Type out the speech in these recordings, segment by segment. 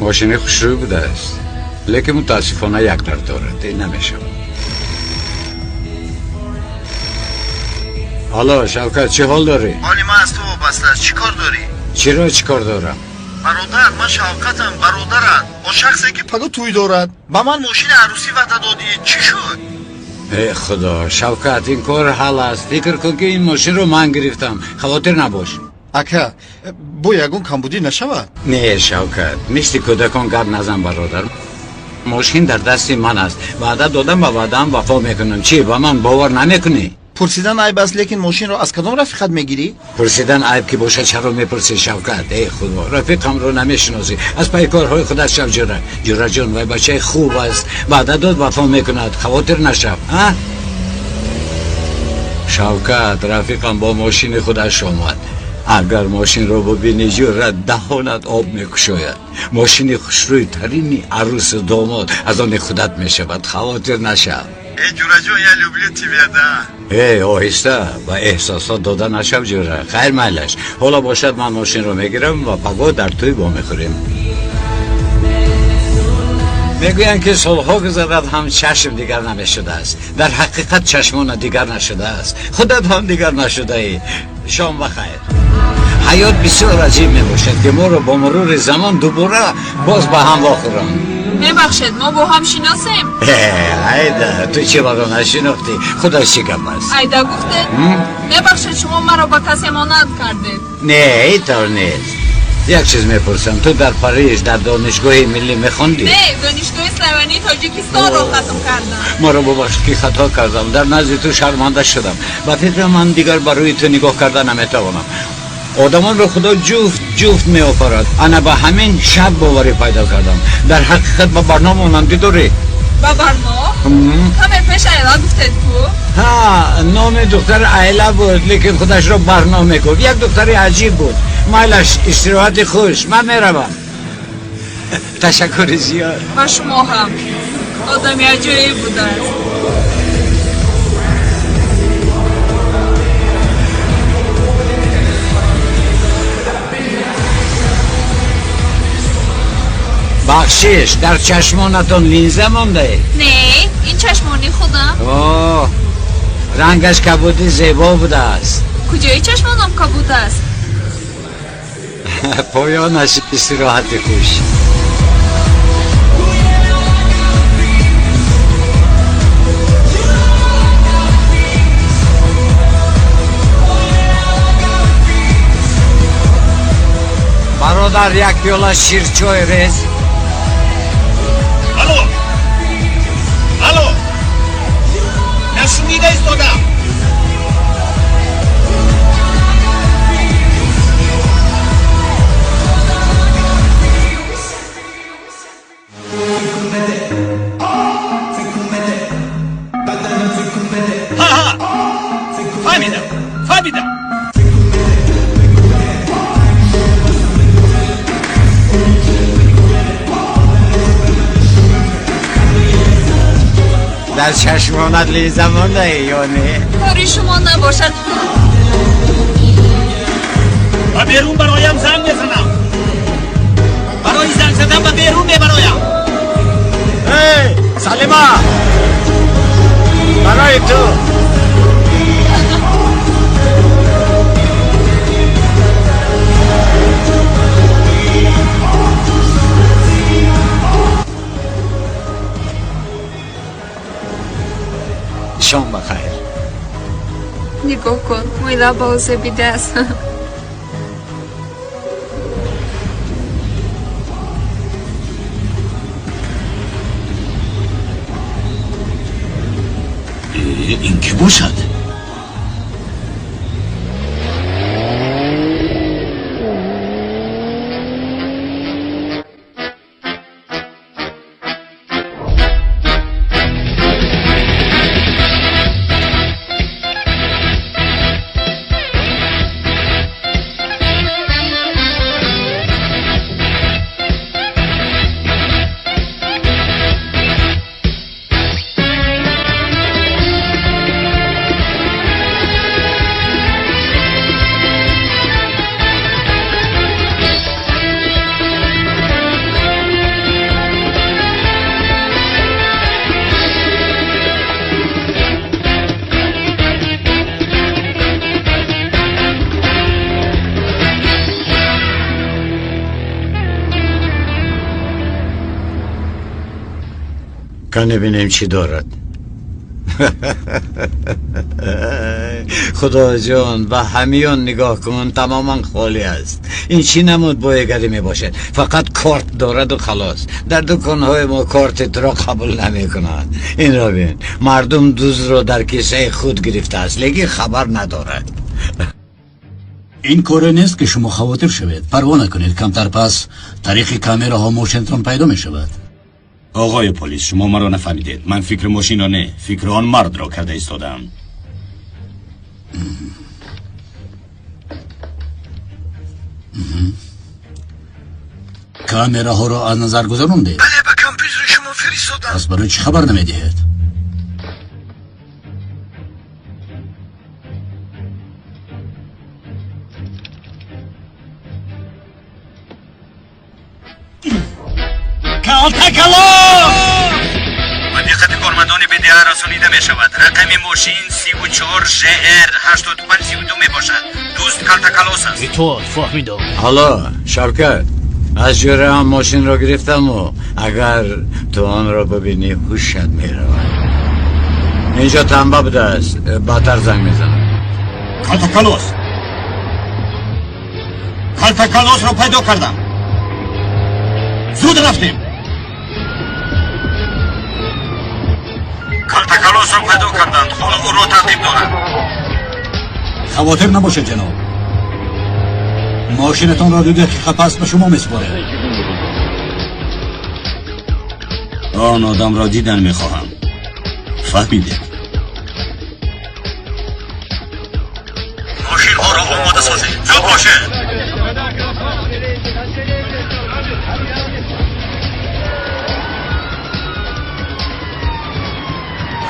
Мошини хушрӯй будааст, лекин мутаассифона як дард дорад, ин намешавад. Алло, Шавкат, чӣ ҳол дорӣ? Ҳоли ман аз ту вобаста аст. Чӣ кор дорӣ? Чиро чӣ кор дорам? Бародар, ман Шавкатам, бародарат. Он шахсе ки паго тӯй дорад. Ба ман мошини арӯсӣ ваъда додӣ. Чӣ шуд? Э худо, Шавкат, ин кор ҳал аст. Фикр кун ки ин мошинро ман гирифтам. Хавотир набош. Ака, бо ягон камбудӣ нашавад? Не, Шавкат, мисли кӯдакон гап назан, бародар. Мошин дар дасти ман аст. Ваъда додам, ба ваъдаам вафо мекунам. Чӣ, ба ман бовар намекунӣ? Пурсидан айб аст, лекин мошинро аз кадом рафиқат мегирӣ? Пурсидан айб ки бошад, чаро мепурсӣ, Шавкат? Эй худо, рафиқамро намешиносӣ. Аз пайи корҳои худат шав, ҷура. Ҷураҷон, вай бачаи хуб аст. Ваъда дод, вафо мекунад. Хавотир нашав, а? Шавкат, рафиқам бо мошини худаш омад. Агар мошинро бубинӣ, ҷура, даҳонат об мекушояд. Мошини хушрӯйтарини арӯсу домод аз они худат мешавад. Хавотир нашав. Эй, ҷураҷон, я люблю тебя, да. Эй, оҳиста, ба эҳсосот дода нашав, ҷура. Хайр, майлаш. Ҳоло бошад, ман мошинро мегирам ва паго дар тӯй вомехӯрем. Мегӯянд ки солҳо гузарад ҳам чашм дигар намешудааст. Дар ҳақиқат чашмона дигар нашудааст. Худат ҳам дигар нашудаӣ. Шом ба хайр. Ҳаёт бисёр аҷиб мебошад, ки моро бо мурури замон дубора боз ба ҳам вохӯранд. Мебахшед, мо бо ҳам шиносем? Айда, ту чӣ маро нашинохтӣ? Худо, чӣ гап аст? Айда гуфтед? Мебахшед, шумо маро ба касе монанд кардед. Не, ин тавр нест. Як чиз мепурсам, ту дар Париж дар донишгоҳи миллӣ мехондӣ? Не, донишгоҳи славянии Тоҷикистонро хатм кардам. Маро бубахшед ки хато кардам, дар назди ту шарманда шудам. Ба фикрам, ман дигар ба рӯи ту нигоҳ карда наметавонам. Одамонро худо ҷуфт ҷуфт меофарад. Ана ба ҳамин шаб боварӣ пайдо кардам. Дар ҳақиқат ба Барно монандӣ дорӣ. Ба Барно? Каме пеш Айла гуфтед ку? Ҳа, номи духтар Айла буд, лекин худашро Барно мегуфт. Як духтари аҷиб буд. Майлаш, истироҳати хуш, ман меравам. Ташаккури зиёд. Ба шумо ҳам. Одами аҷоиб будааст. Бахшиш, дар чашмонатон линза мондаед? Не, ин чашмони худам. О, рангаш кабуди зебо будааст. Куҷои чашмонам кабуд аст? Поёнаш. Истироҳати хуш. Бародар, як пиёла ширчой рез. Алло, алло, нашунида истодам. Ҳа, фаҳмидам, фаҳмидам. Дар чашмонат линза мондаи ё не? Кори шумо набошад. Ба берун бароям, занг мезанам. Барои занг задан ба берун мебароям. Эй, Салима, барои ту. Шом ба хайр. Нигоҳ кун, мӯи лаба озебидааст. Ин кӣ бошад? Кане бинем чӣ дорад. Худоҷон, ба ҳамиён нигоҳ кун, тамоман холӣ аст. Ин чӣ намуд боигарӣ мебошад? Фақат корт дораду халос. Дар дуконҳои мо корти туро қабул намекунанд. Инро бин, мардум дуздро дар кисаи худ гирифтааст, лекин хабар надорад. Ин коре нест ки шумо хавотир шавед. Парво накунед, камтар пас тариқи камераҳо мошинтон пайдо мешавад. Оғои полис, шумо маро нафаҳмидед. Ман фикри мошинро не, фикри он мардро карда истодаам. Камераҳоро аз назар гузарондед? Бале, ба компютери шумо фиристодам. Пас барои чӣ хабар намедиҳед? Ба диққати кормандони БДА расонида мешавад. Рақами мошин 34 ЖР 8532 мебошад. Дузд калтакалос аст. Итоат, фаҳмидам. Алло, Шавкат, аз ҷӯраам мошинро гирифтаму агар ту онро бибинӣ, ҳушат меравад. Инҷо танба будааст, баъдтар занг мезанам. Калтакалос, калтакалосро пайдо кардам. Зуд рафтем. Калтакалосро пайдо карданд, ҳоло ӯро таъқиб доранд. Хавотир набошед, ҷаноб. Мошинатонро 2 дақиқа пас ба шумо месупорем. Он одамро дидан мехоҳам. Фаҳмидед? Мошинҳоро омода созед. Зуд бошед.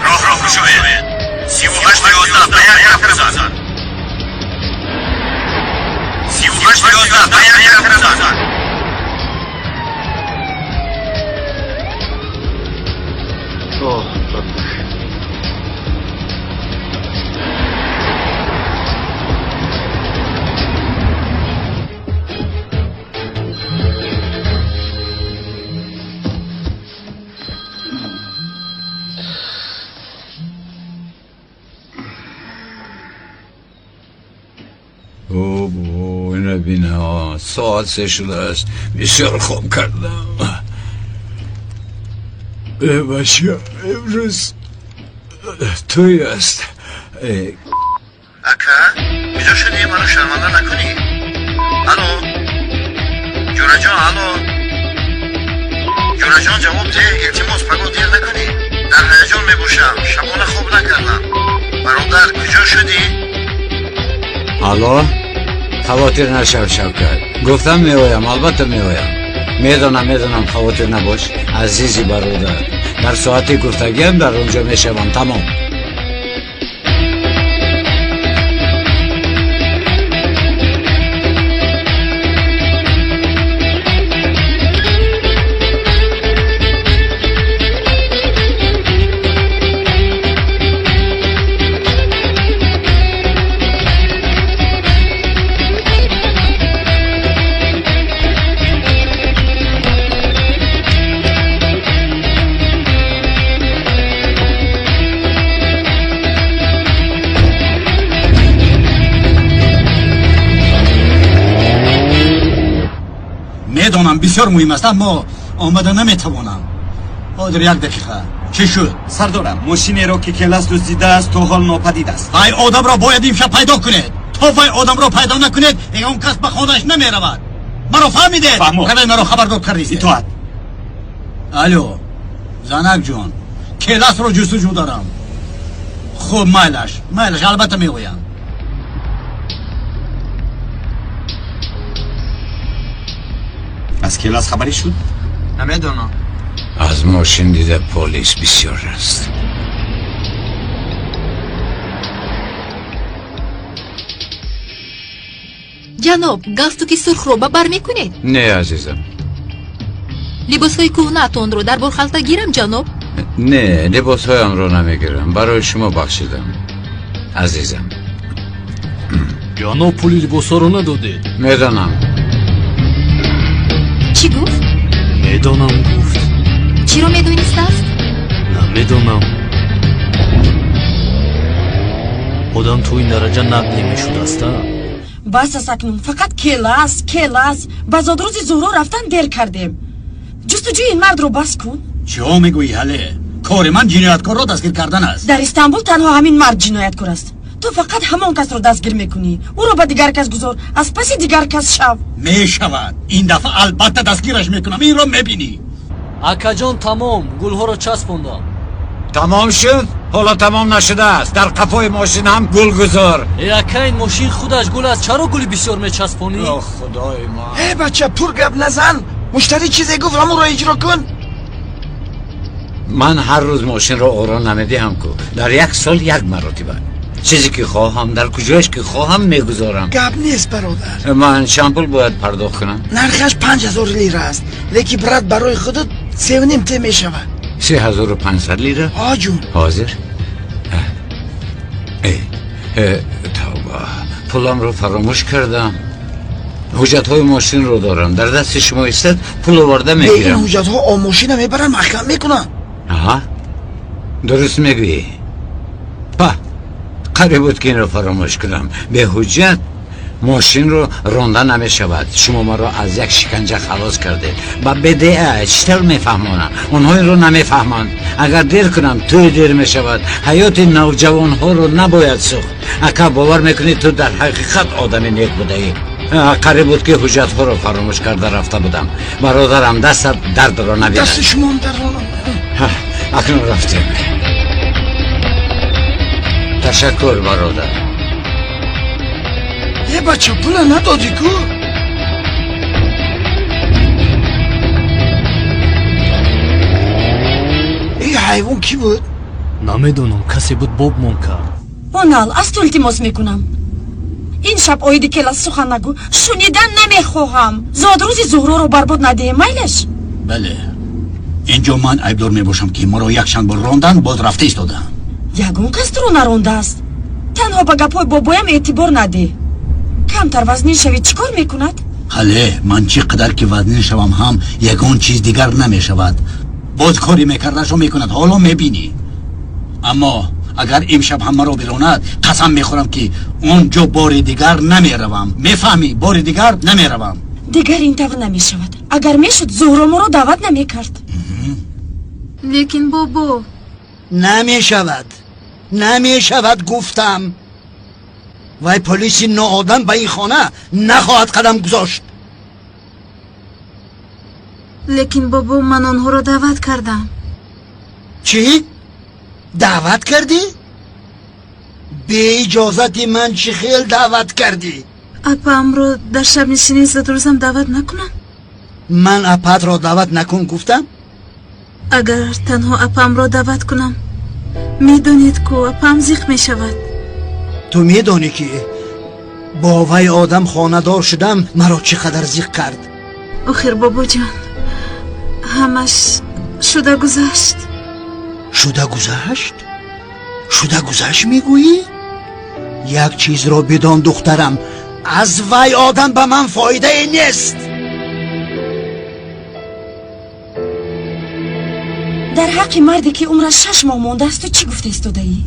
Роҳро кушоед. 38 11 ба як тараф гузар. 38 11 ба як тараф гузар. Инро бина, соат 3 шудааст. Бисёр хоб кардам. Бача, имрӯз тӯй аст. Ака, куҷо шудӣ? Маро шарманда накунӣ. Алло, ҷӯраҷон, алло, ҷӯраҷон, ҷавоб деҳ, илтимос, пагоҳ дер накунӣ. Дар ҳаяҷон мебошам, шабона хоб накардам. Бародар, куҷо шудӣ? Алло, хавотир нашав, Шавкат. Гуфтам меоям, албатта меоям. Медонам, медонам, хавотир набош, азизи бародар. Дар соати гуфтагиам дар он ҷо мешавам, тамом. Медонам, бисёр муҳим аст, аммо омада наметавонам. Ҳозир, як дақиқа. Чӣ шуд? Сардорам, мошинеро ки Келас дуздидааст, то ҳол нопадид аст. Вай одамро бояд имшаб пайдо кунед. То вай одамро пайдо накунед, ягон кас ба хонааш намеравад. Маро фаҳмидед? Фаҳмо. Равед, маро хабардор кардистед. Итоат. Алло, занакҷон, Келасро ҷустуҷӯ дорам. Хуб, майлаш, майлаш, албатта меоям. Аз Келас хабарӣ шуд? Намедонам. Аз мошин дида полис бисёр аст. Ҷаноб, галстуки сурхро ба бар мекунед? Не, азизам. Либосҳои кӯҳнаатонро дар борхалта гирам, ҷаноб? Не, либосҳоямро намегирам, барои шумо бахшидам, азизам. Ҷаноб, пули либосҳоро надодед. Медонам. Чӣ гуфт? Медонам, гуфт. Чиро медонистааст? Намедонам. Одам то ин дараҷа нақлӣ мешудаста? Бас аст акнун, фақат келас, келас. Ба зодрӯзи Зуҳро рафтан дер кардем. Ҷустуҷӯи ин мардро бас кун. Чиҳо мегӯӣ, ҳале? Кори ман ҷинояткорро дастгир кардан аст. Дар Истанбул танҳо ҳамин мард ҷинояткор аст. Ту фақат ҳамон касро дастгир мекунӣ. Ӯро ба дигар кас гузор, аз паси дигар кас шав. Мешавад. Ин дафъа албатта дастгираш мекунам. Инро мебинӣ. Акаҷон, тамом, гулҳоро часпондам. Тамом шуд? Ҳоло тамом нашудааст. Дар қафои мошин ҳам гул гузор. Э, ака, ин мошин худаш гул аст. Чаро гули бисёр мечаспонӣ? О, худои ман. Э, бача, пур гап назан. Муштарӣ чизе гуфт, ҳамонро иҷро кун. Ман ҳар рӯз мошинро оро намедиҳам ку. Дар як сол як маротиба. Чизе ки хоҳам, дар куҷояш ки хоҳам мегузорам. Гап нест, бародар. Ман чанд пул бояд пардохт кунам? Нархаш 5000 лира аст, лекин брат, барои худат 3,5 те мешавад. 3500 лира? Ҳо, ҷун. Ҳозир. Э, тавба, пуламро фаромӯш кардам. Ҳуҷҷатҳои мошинро дорам. Дар дасти шумо истад, пул оварда Бе ин мегирам. ҳуҷҷатҳо о мошина мебаранд, маҳкам мекунанд. Аҳа, дуруст мегӯӣ. Па, қариб буд ки инро фаромӯш кунам. Беҳуҷҷат мошинро ронда намешавад. Шумо маро аз як шиканҷа халос кардед. Ба БДА чӣ тавр мефаҳмонам? Онҳо инро намефаҳманд. Агар дер кунам, тӯй дер мешавад. Ҳаёти навҷавонҳоро набояд сӯхт. Ака, бовар мекунӣ, ту дар ҳақиқат одами нек будаӣ. Қариб буд ки ҳуҷҷатҳоро фаромӯш карда рафта будам. Бародарам, дастат дардро набинад. Дасти шумоам дарро. Акнун рафтем. Ташаккур, бародар. Э, бача, пула надодӣ ку. Э, ҳайвон кӣ буд? Намедонам, касе буд, бобмон кард. Онал, аз ту илтимос мекунам. Ин шаб оиди келас сухан нагӯ. Шунидан намехоҳам. Зодрӯзи Зуҳроро барбод надиҳем, майлаш? Бале, инҷо ман айбдор мебошам, ки маро якчанд бор рондан, боз рафта истодаам. Ягон кас туро нарондааст. Танҳо ба гапҳои бобоям эътибор надеҳ. Камтар вазнин шавӣ, чӣ кор мекунад? Ҳале, ман чӣ қадар ки вазнин шавам ҳам, ягон чиз дигар намешавад. Боз кори мекардашро мекунад, ҳоло мебинӣ. Аммо агар имшаб ҳам маро биронад, қасам мехӯрам, ки он ҷо бори дигар намеравам. Мефаҳмӣ? Бори дигар намеравам. Дигар ин тавр намешавад. Агар мешуд, Зуҳро моро даъват намекард. Лекин бобо. Намешавад, намешавад, гуфтам. Вай полиси ноодам ба ин хона нахоҳад қадам гузошт. Лекин бобо, ман онҳоро даъват кардам. Чӣ даъват кардӣ? Беиҷозати ман чӣ хел даъват кардӣ? Апаамро дар шабнишинии зодрӯзам даъват накунам? Ман апаатро даъват накун гуфтам? Агар танҳо апаамро даъват кунам, медонед ку, апаам зиқ мешавад. Ту медонӣ, ки бо вай одам хонадор шудам маро чӣ қадар зиқ кард. Охир, бобоҷон, ҳамаш шуда гузашт. Шуда гузашт, шуда гузашт мегӯӣ? Як чизро бидон, духтарам, аз вай одам ба ман фоидае нест. Дар ҳаққи марде, ки умраш 6 моҳ мондааст, ту чӣ гуфта истодаӣ?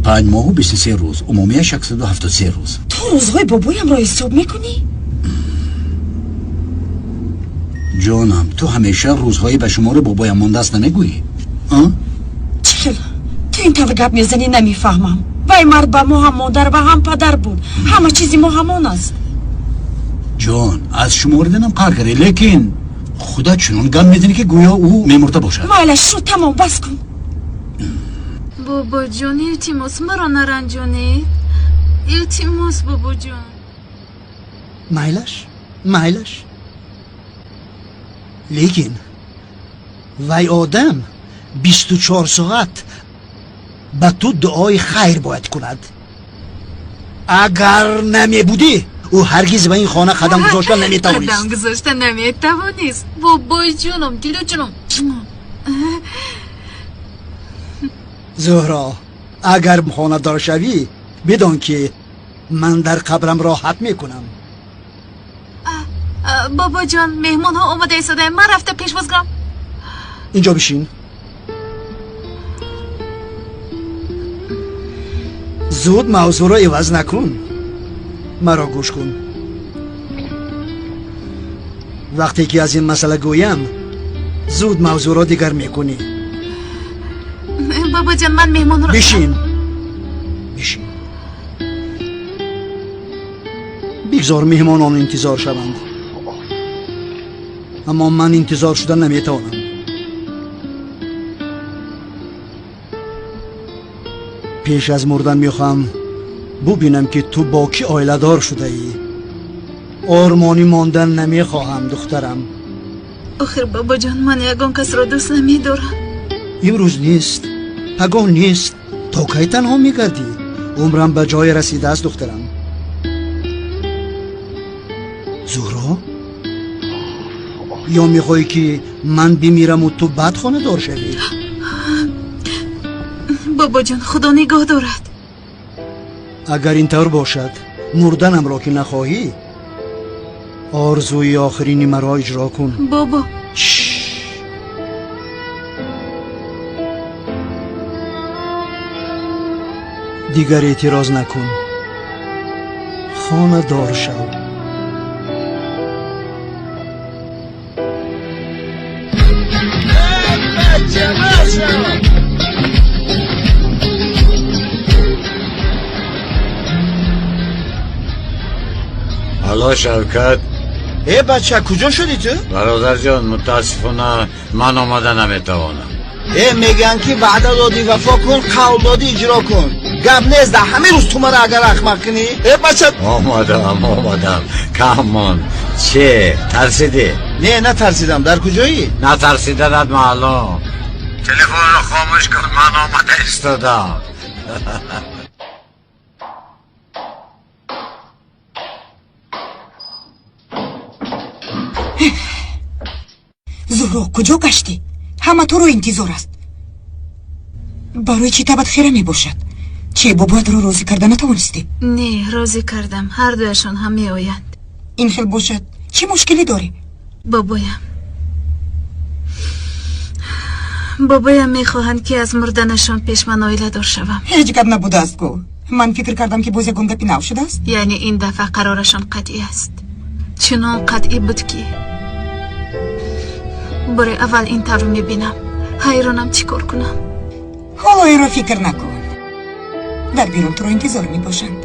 5 моҳу 23 рӯз, умумияш 173 рӯз. Ту рӯзҳои бобоямро ҳисоб мекунӣ? Ҷонам, ту ҳамеша рӯзҳои ба шумори бобоям мондааст намегӯӣ? Чӣ хел ту ин тавр гап мезанӣ, намефаҳмам. Вай мард ба мо ҳам модар ва ҳам падар буд. Ҳама чизи мо ҳамон аст. Ҷон, аз шумориданам қаҳр кардӣ, лекин худат чунон гап мезанӣ, ки гӯё ӯ мемурда бошад. Майлаш, шуд, тамом, бас кун. Бобоҷон, илтимос, маро наранҷонед, илтимос, бобоҷон. Майлаш, майлаш, лекин вай одам 24 соат ба ту дуои хайр бояд кунад. Агар намебудӣ, ӯ ҳаргиз ба ин хона қадам гузошта наметавонист. Қадам гузошта наметавонист. Бобоҷоном, дилоҷоном. Зуҳро, агар хонадор шавӣ, бидон, ки ман дар қабрам роҳат мекунам. Бобоҷон, меҳмонҳо омода истодаем, ман рафта пешвоз кунам. Инҷо бишин. Зуд мавзӯъро иваз накун. Маро гӯш кун. Вақте ки аз ин масъала гӯям, зуд мавзӯъро дигар мекунӣ. Бобоҷон, ман меҳмонро бишин. Бишин. Бигзор меҳмонон интизор шаванд. Аммо ман интизор шуда наметавонам. Пеш аз мурдан мехоҳам бубинам, ки ту бо кӣ оиладор шудаӣ. Ормонӣ мондан намехоҳам, духтарам. Охир бобоҷон, ман ягон касро дӯст намедорам. Имрӯз нест, пагоҳ нест. То кай танҳо мегардӣ? Умрам ба ҷое расидааст, духтарам. Зуҳро, ё мехоҳӣ, ки ман бимираму ту баъд хонадор шавӣ? Бобоҷон, худо нигоҳ дорад. Агар ин тавр бошад, мурданамро ки нахоҳӣ, орзуи охирини маро иҷро кун. Бобо. Дигар эътироз накун. Хонадор шав. Алло, Шавкат. Э, бача, куҷо шудӣ ту? Бародарҷон, мутаассифона ман омада наметавонам. Э, мегӯянд, ки ваъда додӣ, вафо кун, қавл додӣ, иҷро кун. Гап нест, дар ҳамин рӯз ту мара агар ахмақ кунӣ. Э, бача. Омадам, омадам. Кам монд. Че, тарсидӣ? Не, натарсидам. Дар куҷоӣ? Натарсиданат маълум. Телефонро хомӯш кун, ман омада истодам. Зуҳро, куҷо гаштӣ? Ҳама туро интизор аст. Барои чӣ табат хира мебошад? Че, бобоятро розӣ карда натавонистӣ? Не, розӣ кардам. Ҳар дуяшон ҳам меоянд. Ин хел бошад, чӣ мушкилӣ дорӣ? Бобоям, бобоям мехоҳанд, ки аз мурданашон пеш ман оиладор шавам. Ҳеҷ гап набудааст ку. Ман фикр кардам, ки боз ягон гапи нав шудааст. Яъне ин дафъа қарорашон қатъӣ аст. Чунон қатъӣ буд, ки бори аввал ин тавр мебинам. Ҳайронам, чӣ кор кунам. Ҳоло инро фикр накун. Дар берун туро интизор мебошанд.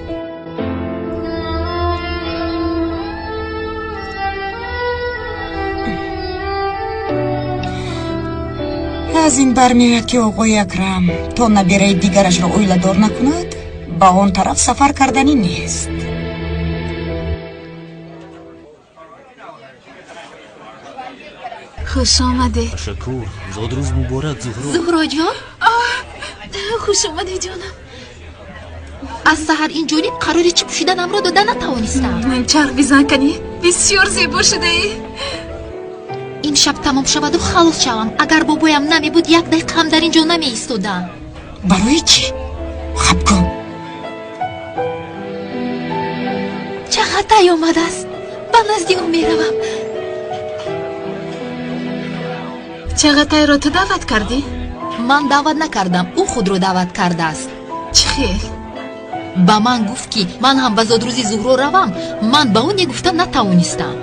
Аз ин бармеояд, ки оғои Акрам то набираи дигарашро оиладор накунад, ба он тараф сафар карданӣ нест. Хуш омадед. Ташаккур. Зодрӯз муборак, Зуҳро. Зуҳроҷон. Хуш омадӣ, ҷонам. Аз саҳар ин ҷониб қарори чӣ пӯшиданамро дода натавонистам. Чарх бизан, канӣ. Бисёр зебо шудаӣ. Ин шаб тамом шаваду халос шавам. Агар бобоям намебуд, як дақиқа ҳам дар ин ҷо намеистодам. Барои чӣ? Хаб кун. Чағатай омадааст. Ба назди ӯ меравам. Чағатайро ту даъват кардӣ? Ман даъват накардам, ӯ худро даъват кардааст. Чӣ хел? Ба ман гуфт, ки ман ҳам ба зодрӯзи Зуҳро равам. Ман ба ӯ не гуфта натавонистам.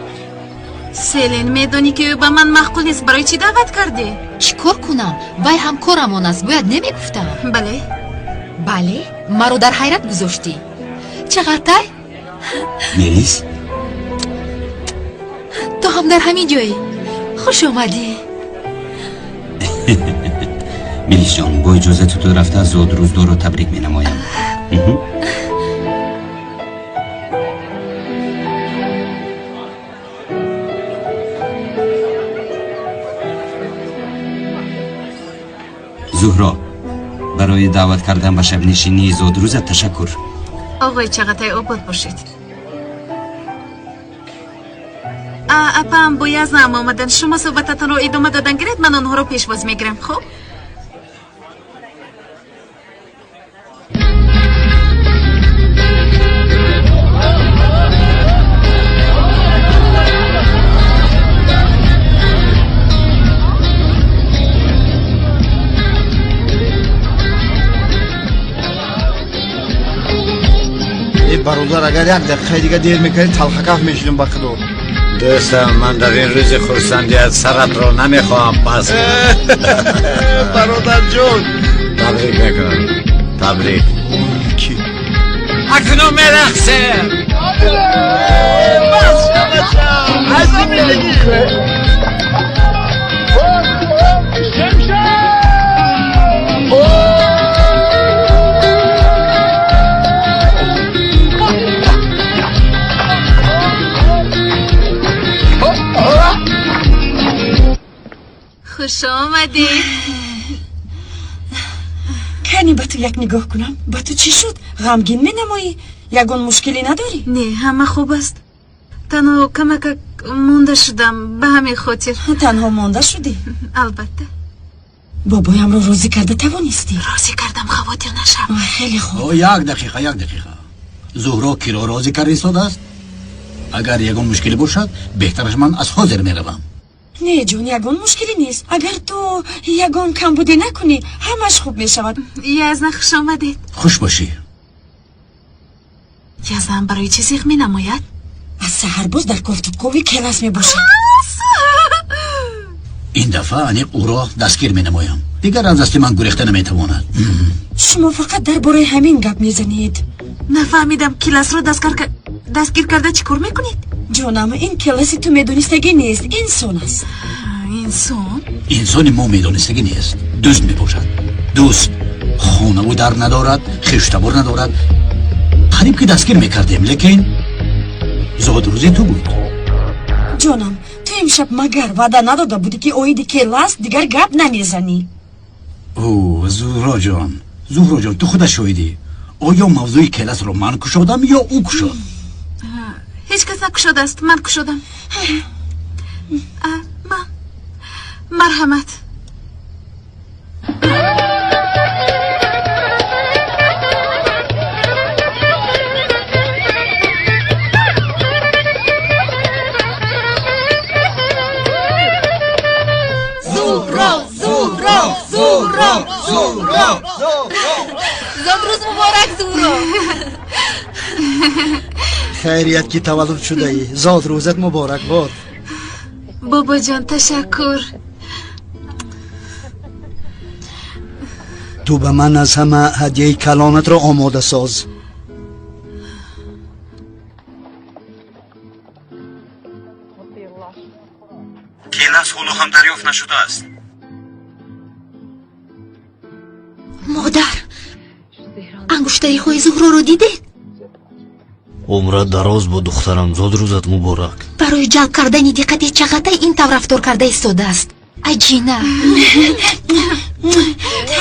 Селин, медонӣ, ки ӯ ба ман маъқул нест. Барои чӣ даъват кардӣ? Чӣ кор кунам? Вай ҳамкорамон аст, бояд немегуфтам. Бале. Бале, маро дар ҳайрат гузоштӣ. Чағатай. Мелис. Ту ҳам дар ҳамин ҷоӣ. Хуш омадӣ. Мелисҷон, бо иҷозати ту рафта зодрӯздорро табрик менамоям. Зуҳро, барои даъват кардан ба шабнишинии зодрӯзат ташаккур. Оғои Чағатай, обод бошед. Апаам бо Язнаам омаданд. Шумо суҳбататонро идома додан гиред, ман онҳоро пешвоз мегирам. Хуб? Бародар, агар як дақиқаи дига дер мекардӣ, талхакаф мешудем ба худо. Дӯстам, ман дар ин рӯзи хурсандият саратро намехоҳам пас. Бародарҷон, табрик мекунам, табрик. Ки акнун мерақсем. Бас бача, азим. Хуш омадед. Кани ба ту як нигоҳ кунам. Ба ту чӣ шуд? Ғамгин менамоӣ? Ягон мушкилӣ надорӣ? Не, ҳама хуб аст. Танҳо камакак монда шудам, ба ҳамин хотир. Танҳо монда шудӣ? Албатта. Бобоямро розӣ карда тавонистӣ? Розӣ кардам, хавотир нашав. Хеле хуб. Як дақиқа, як дақиқа. Зуҳро киро розӣ карда истодааст? Агар ягон мушкилӣ бошад, беҳтараш ман аз ҳозир меравам. Не, ҷон, ягон мушкилӣ нест. Агар ту ягон камбудӣ накунӣ, ҳамаш хуб мешавад. Язна, хуш омадед. Хуш бошӣ. Язнам барои чӣ зиқ менамояд? Аз саҳар боз дар кофтукови келас мебошад. Ин дафъа аниқ ӯро дастгир менамоям. Дигар аз дасти ман гурехта наметавонад. Шумо фақат дар бораи ҳамин гап мезанед. Нафаҳмидам, келасро дастгир карда чӣ кор мекунед? Ҷонам, ин келаси ту медонистагӣ нест, инсон аст. Инсон? Инсони мо медонистагӣ нест, дӯст мебошад. Дӯст хонаву дар надорад, хештабор надорад. Қариб ки дастгир мекардем, лекин зодрӯзи ту буд. Ҷонам, ту имшаб магар ваъда надода будӣ, ки оиди келас дигар гап намезанӣ? О, Зуҳроҷон, Зуҳроҷон, ту худат шоҳидӣ. Оё мавзӯи келасро ман кушодам ё ӯ кушод? Ҳеҷ кас накушодааст, ман кушодам. Ман. Марҳамат. Зуҳро, Зуҳро, Зуҳро, Зуҳро. Зодрӯз муборак, Зуҳро. Хайрият ки таваллуд шудаӣ, зодрӯзат муборак бод. Бобоҷон, ташаккур. Ту ба ман аз ҳама ҳадияи калонатро омода соз. Келас ҳоло ҳам дарёфт нашудааст. Модар, ангуштариҳои Зуҳроро дидед? Умрат дароз буд, духтарам, зодрӯзат муборак. Барои ҷалб кардани диққати Чағатай ин тавр рафтор карда истодааст. Аҷина.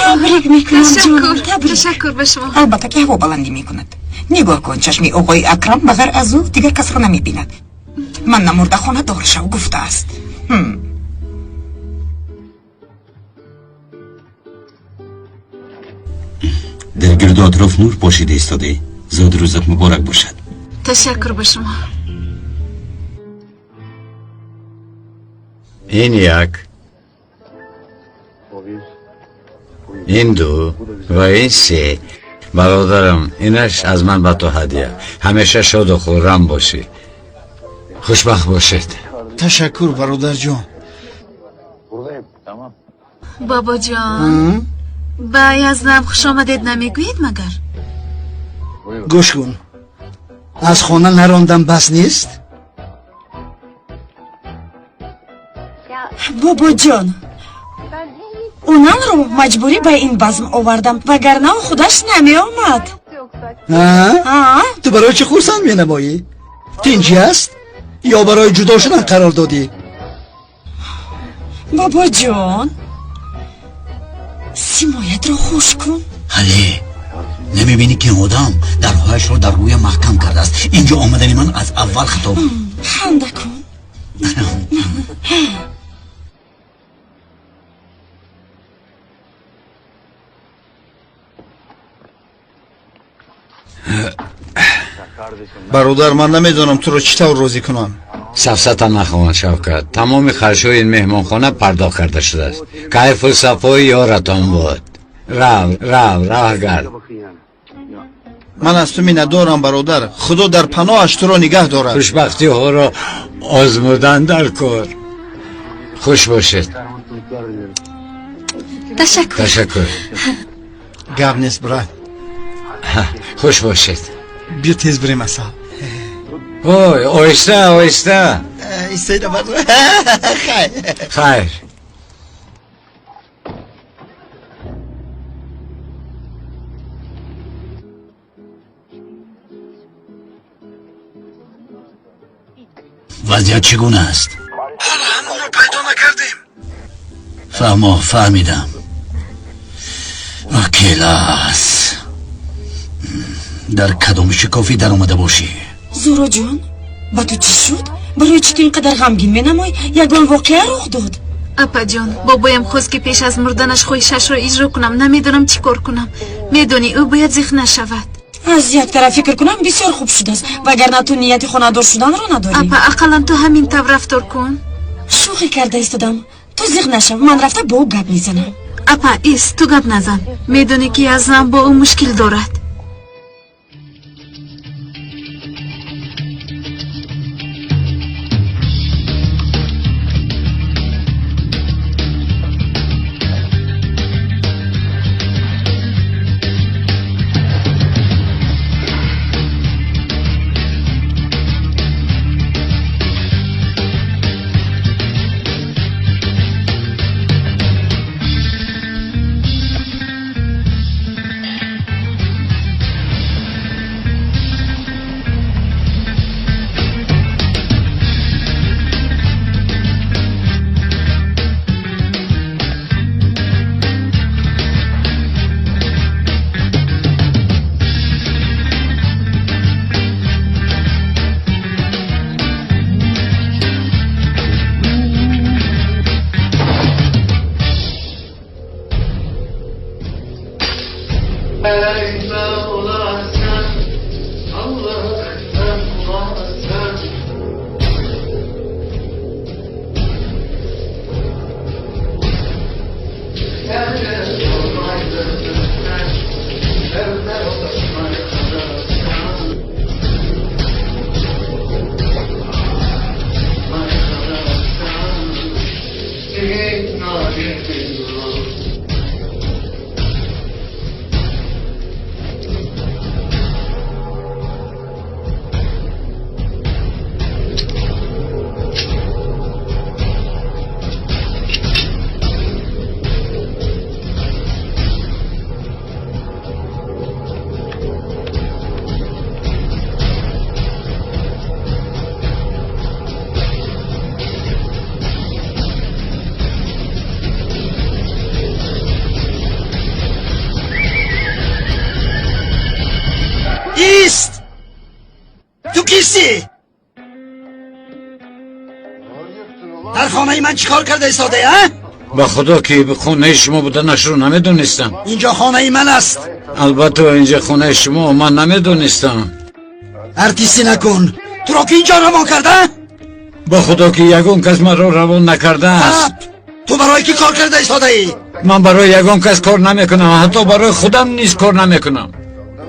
Табрик мекунам, ҷонам, табрик. Ташаккур ба шумо. Албатта ки ҳаво баландӣ мекунад. Нигоҳ кун, чашми оғои Акрам ба ғайр аз ӯ дигар касро намебинад. Ман намурда хонадор шав гуфтааст. Дар гирду атроф нур пошида истодаӣ. Зодрӯзат муборак бошад. Ташаккур ба шумо. Ин як, ин ду ва ин се. Бародарам, инаш аз ман ба ту ҳадия. Ҳамеша шоду хуррам бошӣ, хушбахт бошед. Ташаккур, бародарҷон. Бобоҷон, ба Язнам хуш омадед намегӯед магар? Гӯш кун, аз хона нарондам бас нест? Бобоҷон, унанро маҷбурӣ ба ин базм овардам, вагарна ӯ худаш намеомад. Ту барои чӣ хурсанд менамоӣ? Тинҷӣ аст ё барои ҷудо шудан қарор додӣ? Бобоҷон, симоятро хуш кун. Ҳале намебинӣ ки одам дарҳояшро дар рӯя маҳкам кардааст? Инҷо омадани ман аз аввал хато буд. Ханда кун. Бародар, ман намедонам туро чӣ тавр розӣ кунам. Сафсата нахоҳанд, Шавкат. Тамоми харҷҳои ин меҳмонхона пардохт карда шудааст. Кайфу сафои ёратон буд. Рав, рав, роҳ гард. Ман аз ту миннатдорам, бародар. Худо дар паноҳаш туро нигаҳ дорад. Хушбахтиҳоро озмудан дар кор. Хуш бошед. Ташаккур. Ташаккур. Гап нест, брат. Хуш бошед. Биё тез бирем, асал. Ой, оҳиста, оҳиста. Истоида, хайр. Хайр. Вазъият чӣ гуна аст? Ҳоло ҳамонро пайдо накардем. Фаҳмо, фаҳмидам. Келас, дар кадом шикофӣ даромада бошӣ? Зуҳроҷон, ба ту чӣ шуд? Барои чӣ ту ин қадар ғамгин менамоӣ? Ягон воқеа рух дод? Апаҷон, бобоям хост, ки пеш аз мурданаш хоҳишашро иҷро кунам. Намедонам чӣ кор кунам. Медонӣ, ӯ бояд зиқ нашавад. Аз як тараф фикр кунам, бисёр хуб шудааст, вагарна ту нияти хонадор шуданро надорӣ. Апа, ақаллан ту ҳамин тавр рафтор кун. Шӯхӣ карда истодам. Ту зиқ нашав, ман рафта бо ӯ гап мезанам. Апа, ис, ту гап назан. Медонӣ, ки Азам бо ӯ мушкил дорад. Ист! Ту кистӣ? Дар хонаи ман чӣ кор карда истодаӣ, а? Ба худо, ки хонаи шумо буданашро намедонистам. Инҷо хонаи ман аст. Албатта, инҷа хонаи шумо, ман намедонистам. Артистӣ накун. Туро ки инҷо равон карда? Ба худо, ки ягон кас маро равон накардааст. Ту барои кӣ кор карда истодаӣ? Ман барои ягон кас кор намекунам, ҳатто барои худам низ кор намекунам.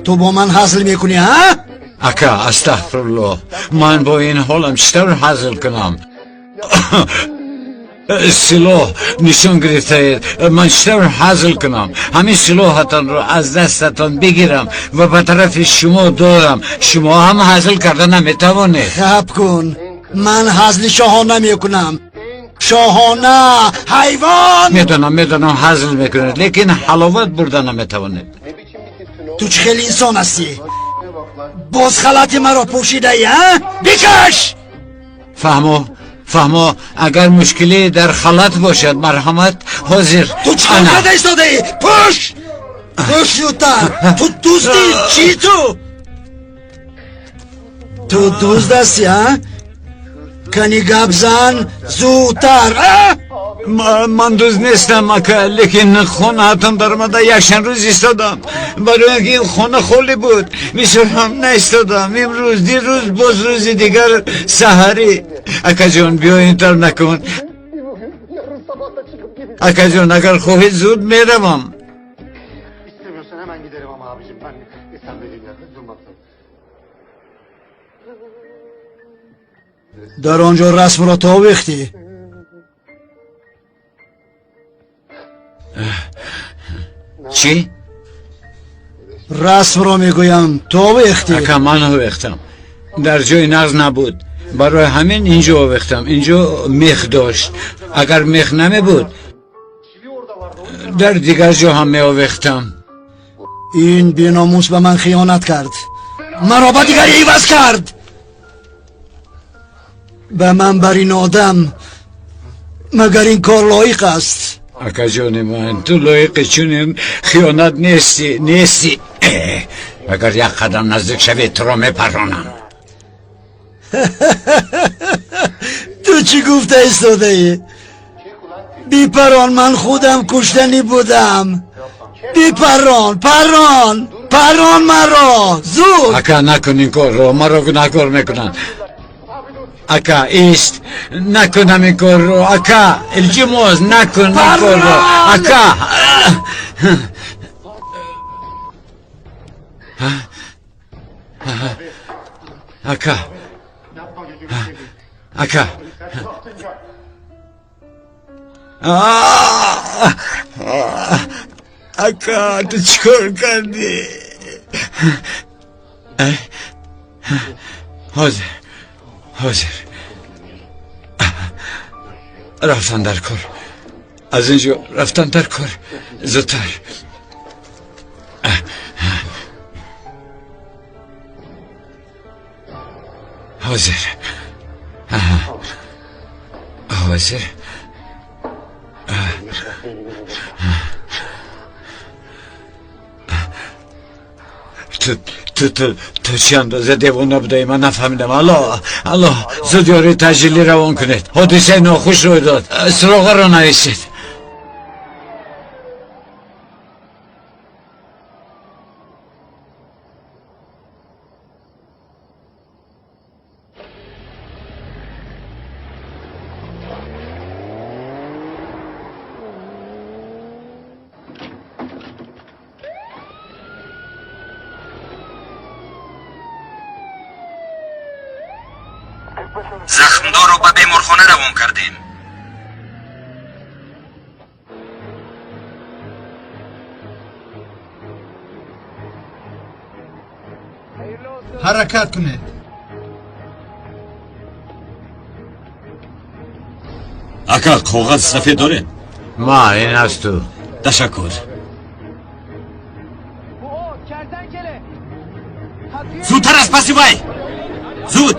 Ту бо ман ҳазл мекунӣ, а? Ака, астағфируллоҳ, ман бо ин ҳолам чӣ тавр ҳазл кунам? Силоҳ нишон гирифтаед, ман чӣ тавр ҳазл кунам? Ҳамин силоҳатонро аз дастатон бигирам ва ба тарафи шумо дорам, шумо ҳам ҳазл карда наметавонед. Хаб кун, ман ҳазли шоҳона мекунам. Шоҳона, ҳайвон! Медонам, медонам, ҳазл мекунед, лекин ҳаловат бурда наметавонед. Ту чӣ хеле инсон ҳастӣ? Боз халати маро пӯшидаӣ, а? Бикаш! Фаҳмо, фаҳмо, агар мушкиле дар халат бошад, марҳамат, ҳозир. Ту чӣ кор карда истодаӣ? Пӯш! Пӯш зудтар! Ту дузди чӣ ту? Ту дузд ҳастӣ, а? Кани гап зан зудтар, а? Ман дузд нестам, ака, лекин хонаатон даромада якчанд рӯз истодам, барои ин ки ин хона холӣ буд. Бисёр ҳам наистодам. Имрӯз, дирӯз, боз рӯзи дигар саҳарӣ. Акаҷон, биё, ин тавр накун. Акаҷон, агар хоҳӣ, зуд меравам. Дар он ҷо расмро товехтӣ. Чӣ? Расмро мегӯям, товехтӣ. Ака, ман овехтам. Дар ҷои нағз набуд. Барои ҳамин инҷо овехтам. Инҷо мех дошт. Агар мех намебуд, дар дигар ҷо ҳам меовехтам. Ин беномус ба ман хиёнат кард. Маро ба дигаре иваз кард. Ба ман бар ин одам магар ин кор лоиқ аст? Акаҷони ман, ту лоиқи чунин хиёнат нестӣ, нестӣ. Агар як қадам наздик шавӣ, туро мепаронам. Ту чӣ гуфта истодаӣ? Бипарон, ман худам куштанӣ будам. Бипарон, парон, парон маро, зуд. Ака, накун ин корро, маро гунаҳкор мекунанд. Ака, ист, накунам ин корро. Ака, илтимос, накун ин корро. Ака. Ака, ака. Ака, ту чӣ кор кардӣ? Ҳозир, ҳозир. Рафтан дар кор. Аз ин ҷо рафтан дар кор. Зудтар. Ҳозир. Ҳозир. Ту чӣ андоза девона будаӣ, ман нафаҳмидам. Алло, алло, зуд ёрии таъҷилӣ равон кунед. Ҳодисаи нохуш рӯй дод. Суроғаро нависед. Захмдорро ба беморхона равон кардем. Ҳаракат кунед. Ака, коғази сафед доред? Ма, ин аз ту. Ташаккур. Зудтар аз паси вай! Зуд!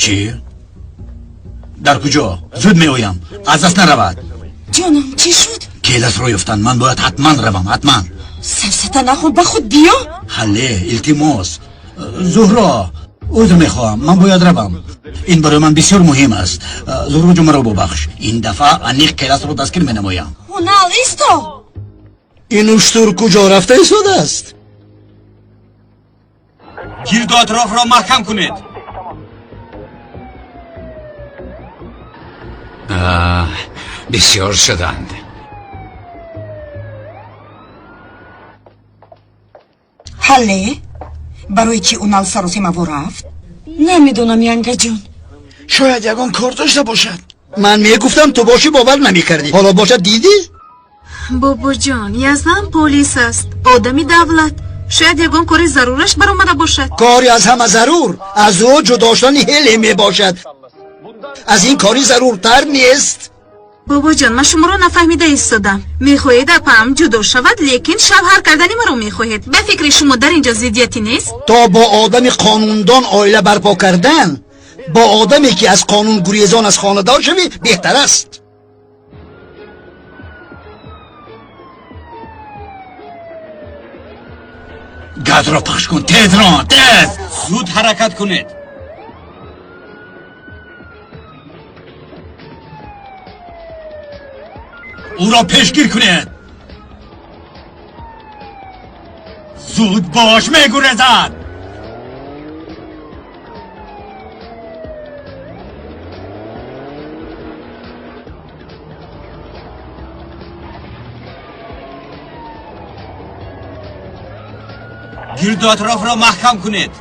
Чӣ? Дар куҷо? Зуд меоям. Аз даст наравад. Ҷонам, чӣ шуд? Келасро ёфтанд. Ман бояд ҳатман равам, ҳатман. Сафсата нахӯр, ба худ биё. Ҳалле, илтимос. Зуҳро, узр мехоҳам, ман бояд равам. Ин барои ман бисёр муҳим аст. Зуҳро ҷон, маро бубахш. Ин дафъа аниқ келасро дастгир менамоям. Ҳунал, исто! Ин уштур куҷо рафта истодааст? Гирду атрофро маҳкам кунед. Бисёр шуданд. Ҳалле, барои чӣ Унал саросемаво рафт? Намедонам, янгаҷон. Шояд ягон кор дошта бошад. Ман мегуфтам ту бошӣ, бовар намекардӣ. Ҳоло бошад, дидӣ? Бобоҷон, Язнам полис аст, одами давлат. Шояд ягон кори зарураш баромада бошад. Кори аз ҳама зарур аз ӯ ҷудо шудани ҳеле мебошад. Аз ин кори заруртар нест. Бобоҷон, ман шуморо нафаҳмида истодам. Мехоҳед апаам ҷудо шавад, лекин шавҳар кардани маро мехоҳед. Ба фикри шумо дар инҷо зиддияте нест? То бо одами қонундон оила барпо кардан, бо одаме ки аз қонун гурезон аз хонадор шавӣ беҳтар аст. Газро пахш кун, тез рон, тез! Зуд ҳаракат кунед. Ӯро пешгир кунед. Зуд бош, мегурезад. Гирду атрофро маҳкам кунед.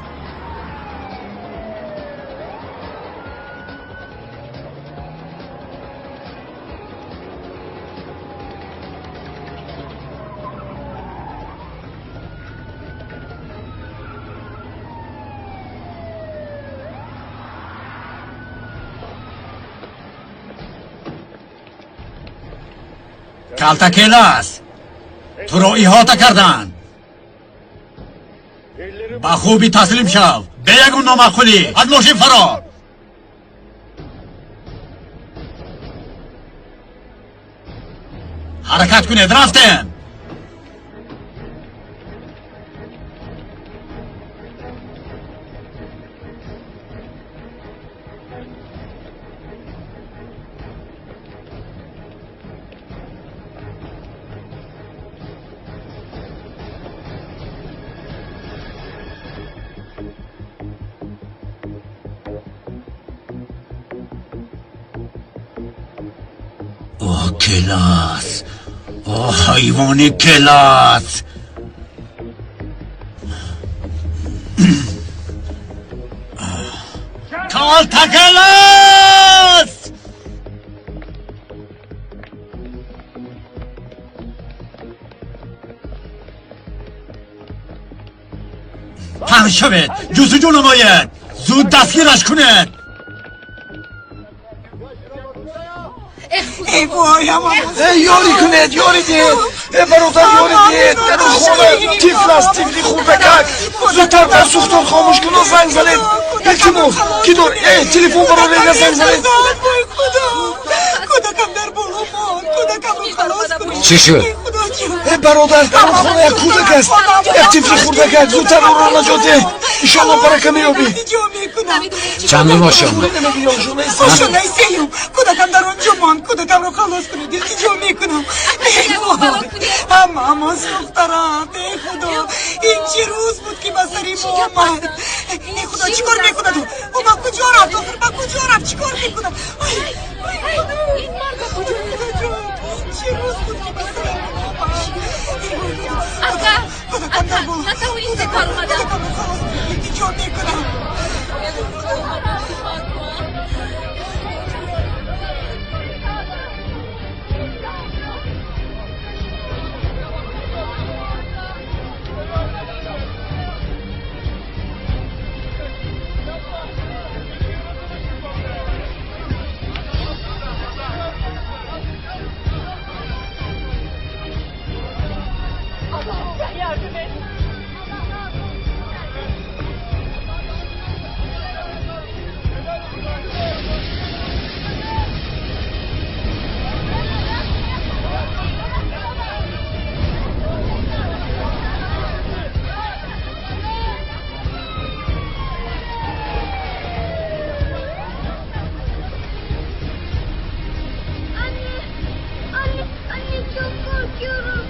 Калтакелас, туро иҳота карданд. Ба хубӣ таслим шав, бе ягон номаъқулӣ. Аз мошин фаро. Ҳаракат кунед, рафтем. О, Келас! О, ҳайвони Келас! Калтакелас! Паҳн шавед, ҷустуҷӯ намоед, зуд дастгираш кунед. Эй вой, Эй, ёрӣ кунед, ёрӣ диҳед. Э, бародар, ёрӣ диҳед. Дар он хона тифл аст, тифли хурдакак. Зудтар дар сӯхтор хомӯш куну занг занед. Илтимос, ки дор? Э, телефон барорена занг занед. Вой худо, кӯдакам дар боло монд, кӯдакамро халос кунед. Чӣ шуд? Эй худоҷон. Э, бародар, дар он хона як кӯдак аст, як тифли хурдакак. Зудтар ӯро наҷот деҳ. Иншоалло барака меёбӣ. Илтиҷо мекунам. Чандум ошёна? Ошёнаи сеюм. Кӯдакам дар он ҷо монд, кӯдакамро халос кунед, илтиҷо мекунам. Эй вой, ҳамаамон сӯхта рафт. Эй худо, ин чӣ рӯз буд, ки ба сари мо омад? Эй худо, чӣ кор мекунад ӯ? Ӯ ба куҷо рафт? Охир ба куҷо рафт? Чӣ кор мекунад? Ой, ой худо, худоҷон, ин чӣ рӯз буд, ки ба сари мо омад? Эй вой худо, кӯдакам дар боло, кӯдакамро халос кунед, илтиҷо мекунам. Anne, anne, anne çok korkuyorum.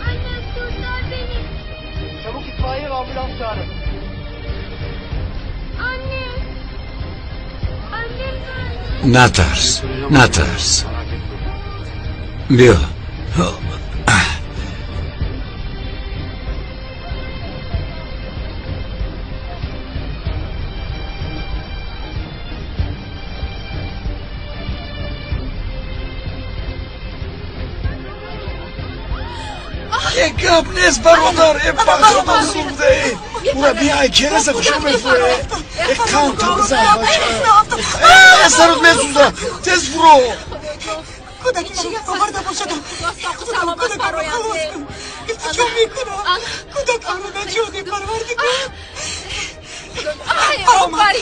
Anne kurtar beni. Çabuk itfaiye ve ambulans çağırın. Anne. Annem nerede? Натарс, натарс. Биё. Э, гап нест, бародар. Э, ба худо сӯхтаи. Ура, биай, келаса хушо мефурӯ. Э, қанта бизан, бача. Э, сарот месӯза, тез фуро. Кӯдаки маро оварда бошад. Худо, кӯдакамро халос кун, илтиҷо мекунам. Кӯдакамро наҷот деҳ, парвардигор. Баромад.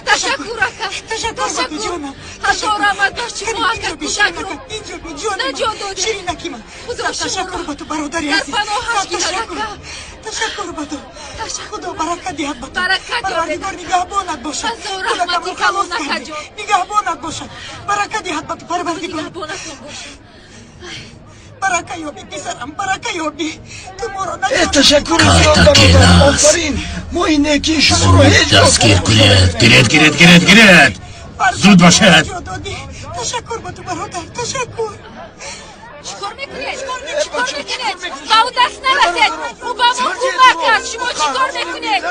Ташаккур, ака. Ташаккур ба ту, ҷонам. Ҳазор раҳмат ба шумо, ака, кӯдакро Инҷо би, ҷонам. наҷот додед. Ширинаки ман. Худо Ташаккур ба ту, бародари дар азиз. паноҳаш гирад, Ташаккур. ака. Ташаккур ба ту. Худо баракат диҳад ба ту. Баракат ёбед. Парвардигор нигаҳбонат бошад. Ҳазор Кӯдакамро раҳмати халос калон, ака кардӣ. ҷон. Нигаҳбонат бошад, баракат диҳад ба ту парвардигор. Нигаҳбонатон бошад. Барака ёбӣ, писарам, барака ёбӣ. Ту моро Э, ташаккури зиёд, бародар, офарин. Мо ин некии шуморо ҳеҷ гоҳ Дастгир кунед! Гиред, гиред, гиред, гиред! Зуд бошед! Додӣ. Ташаккур ба ту, бародар, ташаккур. Чӣ Чӣ кор мекунед? Чӣ кор мекунед? Ба ӯ даст нарасед. Ӯ ба мо кӯмак кард. Шумо чӣ кор мекунед?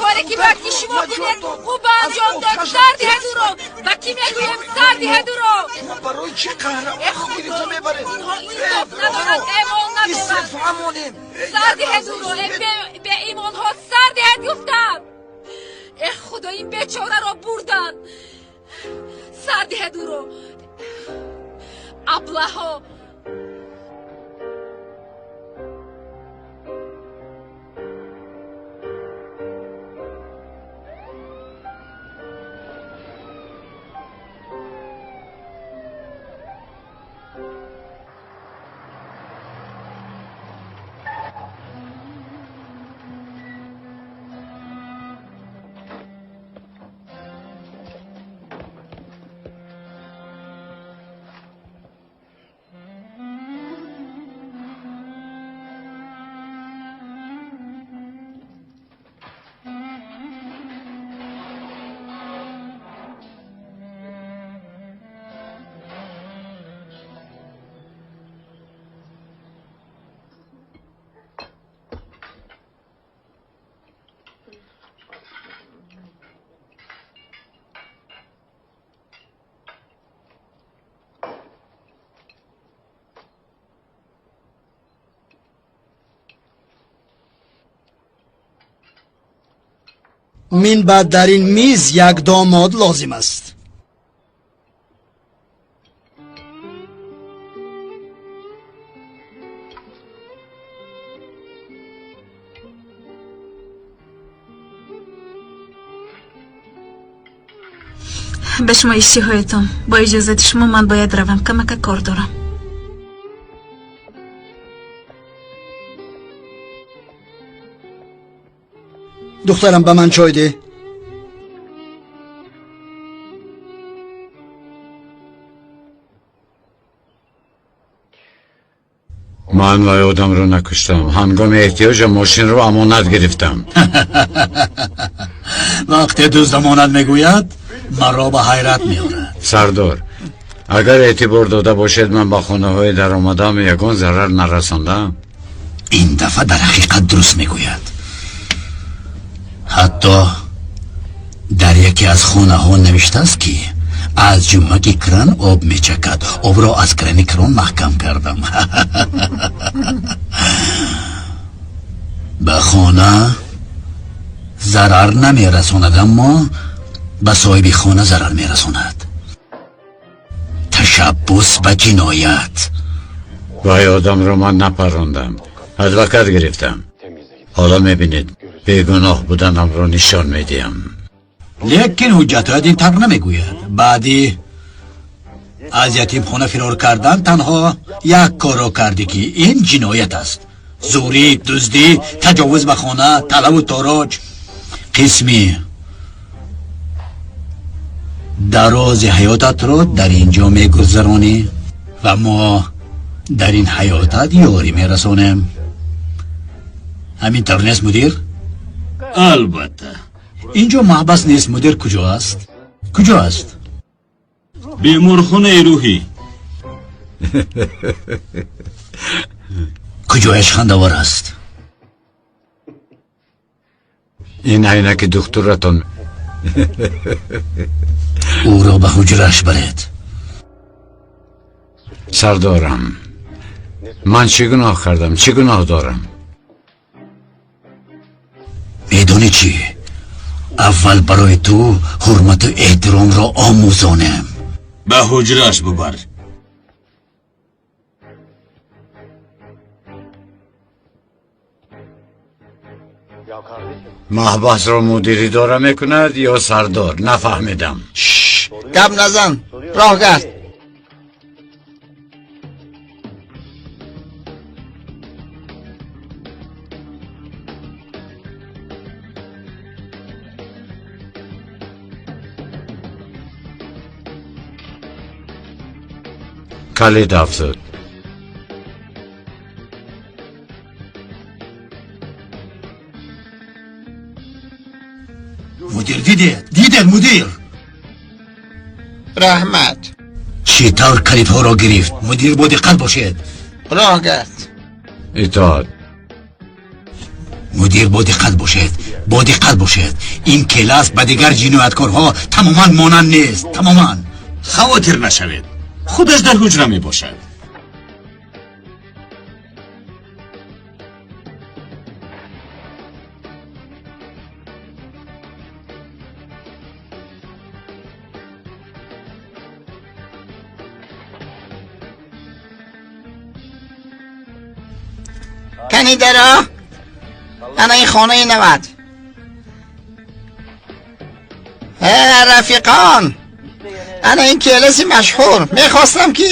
Коре ки бояд ки шумо кунед, ӯ ба анҷом дод. Сар диҳед ӯро. Ба кӣ мегӯем? Сар диҳед ӯро. Барои чӣ қаҳрамонро гирифта мебаред? Инҳо инсоф надоранд, эмон надоранд. Сар диҳед ӯро. Беимонҳо сар диҳед гуфтам. Э худо, ин бечораро бурданд. Сар диҳед ӯро. Аблаҳо. Мин баъд дар ин миз як домод лозим аст. Ба шумо иштиҳоятон. Бо иҷозати шумо ман бояд равам, камака кор дорам. Духтарам, ба ман чой деҳ. Ман вай одамро накуштам. Ҳангоми эҳтиёҷам мошинро амонат гирифтам. Вақте дузд амонат мегӯяд, маро ба ҳайрат меорад. Сардор, агар эътибор дода бошед, ман ба хонаҳои даромадаам ягон зарар нарасондам. Ин дафъа дар ҳақиқат дуруст мегӯяд. Ҳатто дар яке аз хонаҳо навиштааст, ки аз ҷумъаки кран об мечакад. Обро аз крани крон маҳкам кардам. Ба хона зарар намерасонад, аммо ба соҳиби хона зарар мерасонад. Ташаббус ба ҷиноят. Вай одамро ман напарондам, адвокат гирифтам. Ҳоло мебинед, бегуноҳ буданамро нишон медиҳам. Лекин ҳуҷҷатҳоят ин тавр намегӯяд. Баъди аз ятимхона фирор кардан танҳо як корро кардӣ, ки ин ҷиноят аст. Зӯрӣ, дуздӣ, таҷовуз ба хона, талаву тороҷ. Қисми дарози ҳаётатро дар ин ҷо мегузаронӣ ва мо дар ин ҳаётат ёрӣ мерасонем. Ҳамин тавр нест, мудир? Албатта. Инҷо маҳбас нест, мудир. Куҷо аст? Куҷо аст? Беморхонаи рӯҳӣ. Куҷояш хандавор аст? Ин айнаки духтуратон. Ӯро ба ҳуҷраш баред. Сардорам, ман чӣ гуноҳ кардам? Чӣ гуноҳ дорам? Медонӣ чӣ? Аввал барои ту ҳурмату эҳтиромро омӯзонем. Ба ҳуҷраш бубар. Маҳбасро мудир идора мекунад ё сардор? Нафаҳмидам. Гап назан, роҳ гард. Калид афзуд. Мудир, дидед? Дидед, мудир? Раҳмат. Чӣ тавр калидҳоро гирифт? Мудир, бо диққат бошед. Роҳ гард. Итоат. Мудир, бо диққат бошед, бо диққат бошед. Ин келас ба дигар ҷинояткорҳо тамоман монанд нест, тамоман. Хавотир нашавед, худаш дар ҳуҷра мебошад. Кани даро, ана ин хонаи навад. Рафиқон, ана ин келаси машҳур. Мехостам ки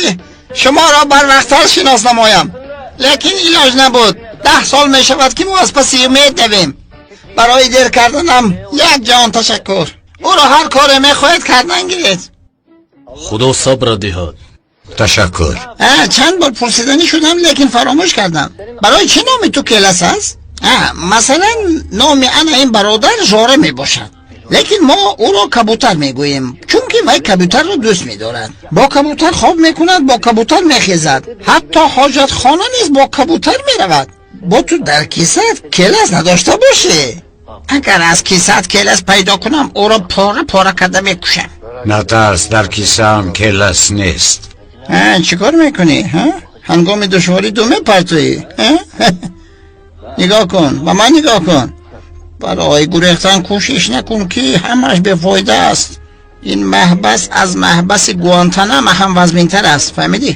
шуморо барвақттар шинос намоям, лекин илоҷ набуд. 10 сол мешавад ки мо аз паси умед давем. Барои дер карданам як ҷаҳон ташаккур. Ӯро ҳар коре мехоҳед кардан гиред. Худо сабра диҳад. Ташаккур. Чанд бор пурсиданӣ шудам, лекин фаромӯш кардам. Барои чӣ номи ту Келас аст? Масалан, номи ана ин бародар Жора мебошад, лекин мо ӯро кабутар мегӯем, чунки вай кабутарро дӯст медорад. Бо кабутар хоб мекунад, бо кабутар мехезад, ҳатто ҳоҷатхона низ бо кабутар меравад. Бо ту дар кисат келас надошта бошӣ. Агар аз кисат келас пайдо кунам, ӯро пора пора карда мекушам. Натарс, дар кисаам келас нест. Чӣ кор мекунӣ? Ҳангоми душворӣ ду мепартоӣ? Нигоҳ кун, ба ман нигоҳ кун. Барои гурехтан кӯшиш накун, ки ҳамаш бефоида аст. Ин маҳбас аз маҳбаси Гуантанама ҳам вазминтар аст, фаҳмидӣ?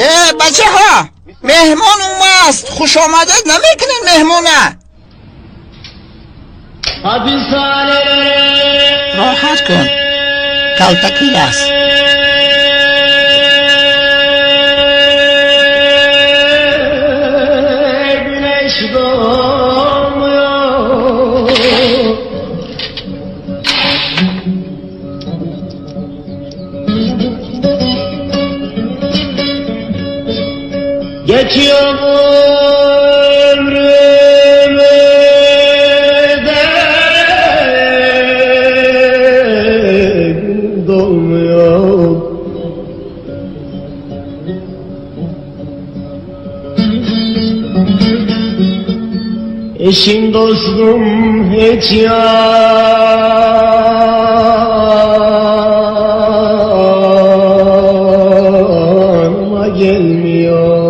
Э, бачаҳо, меҳмон умаст. Хушомадед намекунед меҳмона? Роҳат кун, калтакил аст. Geçiyor ömrümü de gün dolmuyor. Eşim dostum hiç yanıma gelmiyor.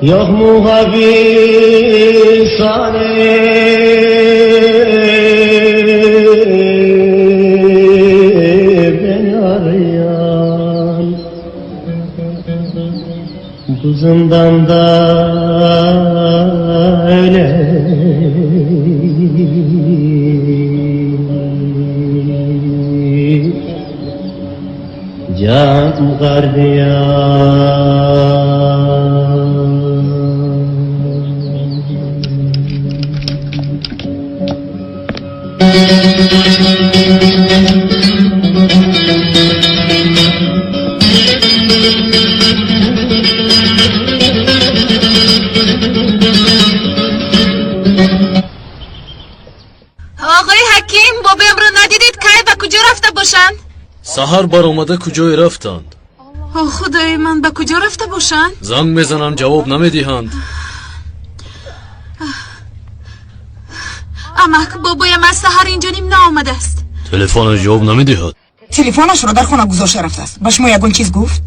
Yok mu hapishane beni arayan? Bu zindanda öyle can gardiyan. Оғои ҳаким, бобоямро надидед? Кай ба куҷо рафта бошанд? Саҳар баромада куҷое рафтанд? О, худои ман, ба куҷо рафта бошанд? Занг мезанам, ҷавоб намедиҳанд. Амак, бобоям аз саҳар инҷо ним наомадааст. Телефонаш ҷавоб намедиҳад. Телефонашро дар хона гузошта рафтааст. Ба шумо ягон чиз гуфт?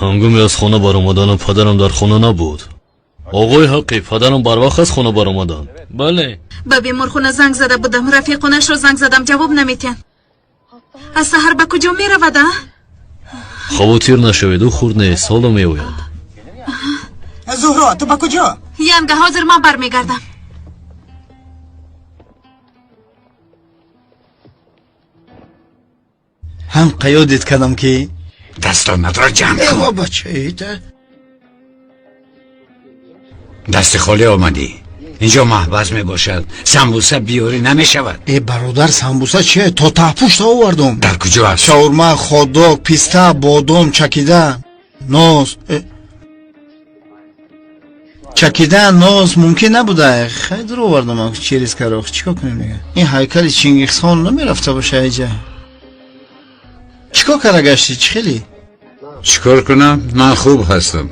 Ҳангоми аз хона баромаданам падарам дар хона набуд. Оғои ҳаққӣ, падарам барвақт аз хона баромаданд. Бале. Ба беморхона занг зада будам, рафиқонашро занг задам, ҷавоб наметиҳанд. Аз саҳар ба куҷо меравад, а? Хавотир нашавед, ӯ хурд нест, ҳоло меояд. Зуҳро, ту ба куҷо? Янга, ҳозир ман бармегардам. Ҳам қаёдит кардам ки дастонатро ҷамъ кун. Эва бачаита. Дасти холӣ омадӣ. Инҷо маҳбас мебошад. Самбуса биёрӣ намешавад. Э бародар, самбуса чие? То таҳпушта овардум. Дар куҷо аст? Шаурма, хот-дог, писта, бодом, чакида, нос. Чакидан нос мумкин набуда. Хай дур овардам через карох. Чикор кунем дига? Ин ҳайкали Чингисхон намерафта боша иҷа. Чикор кара гашти? Чӣ хели? Чикор кунам? Ман хуб ҳастам.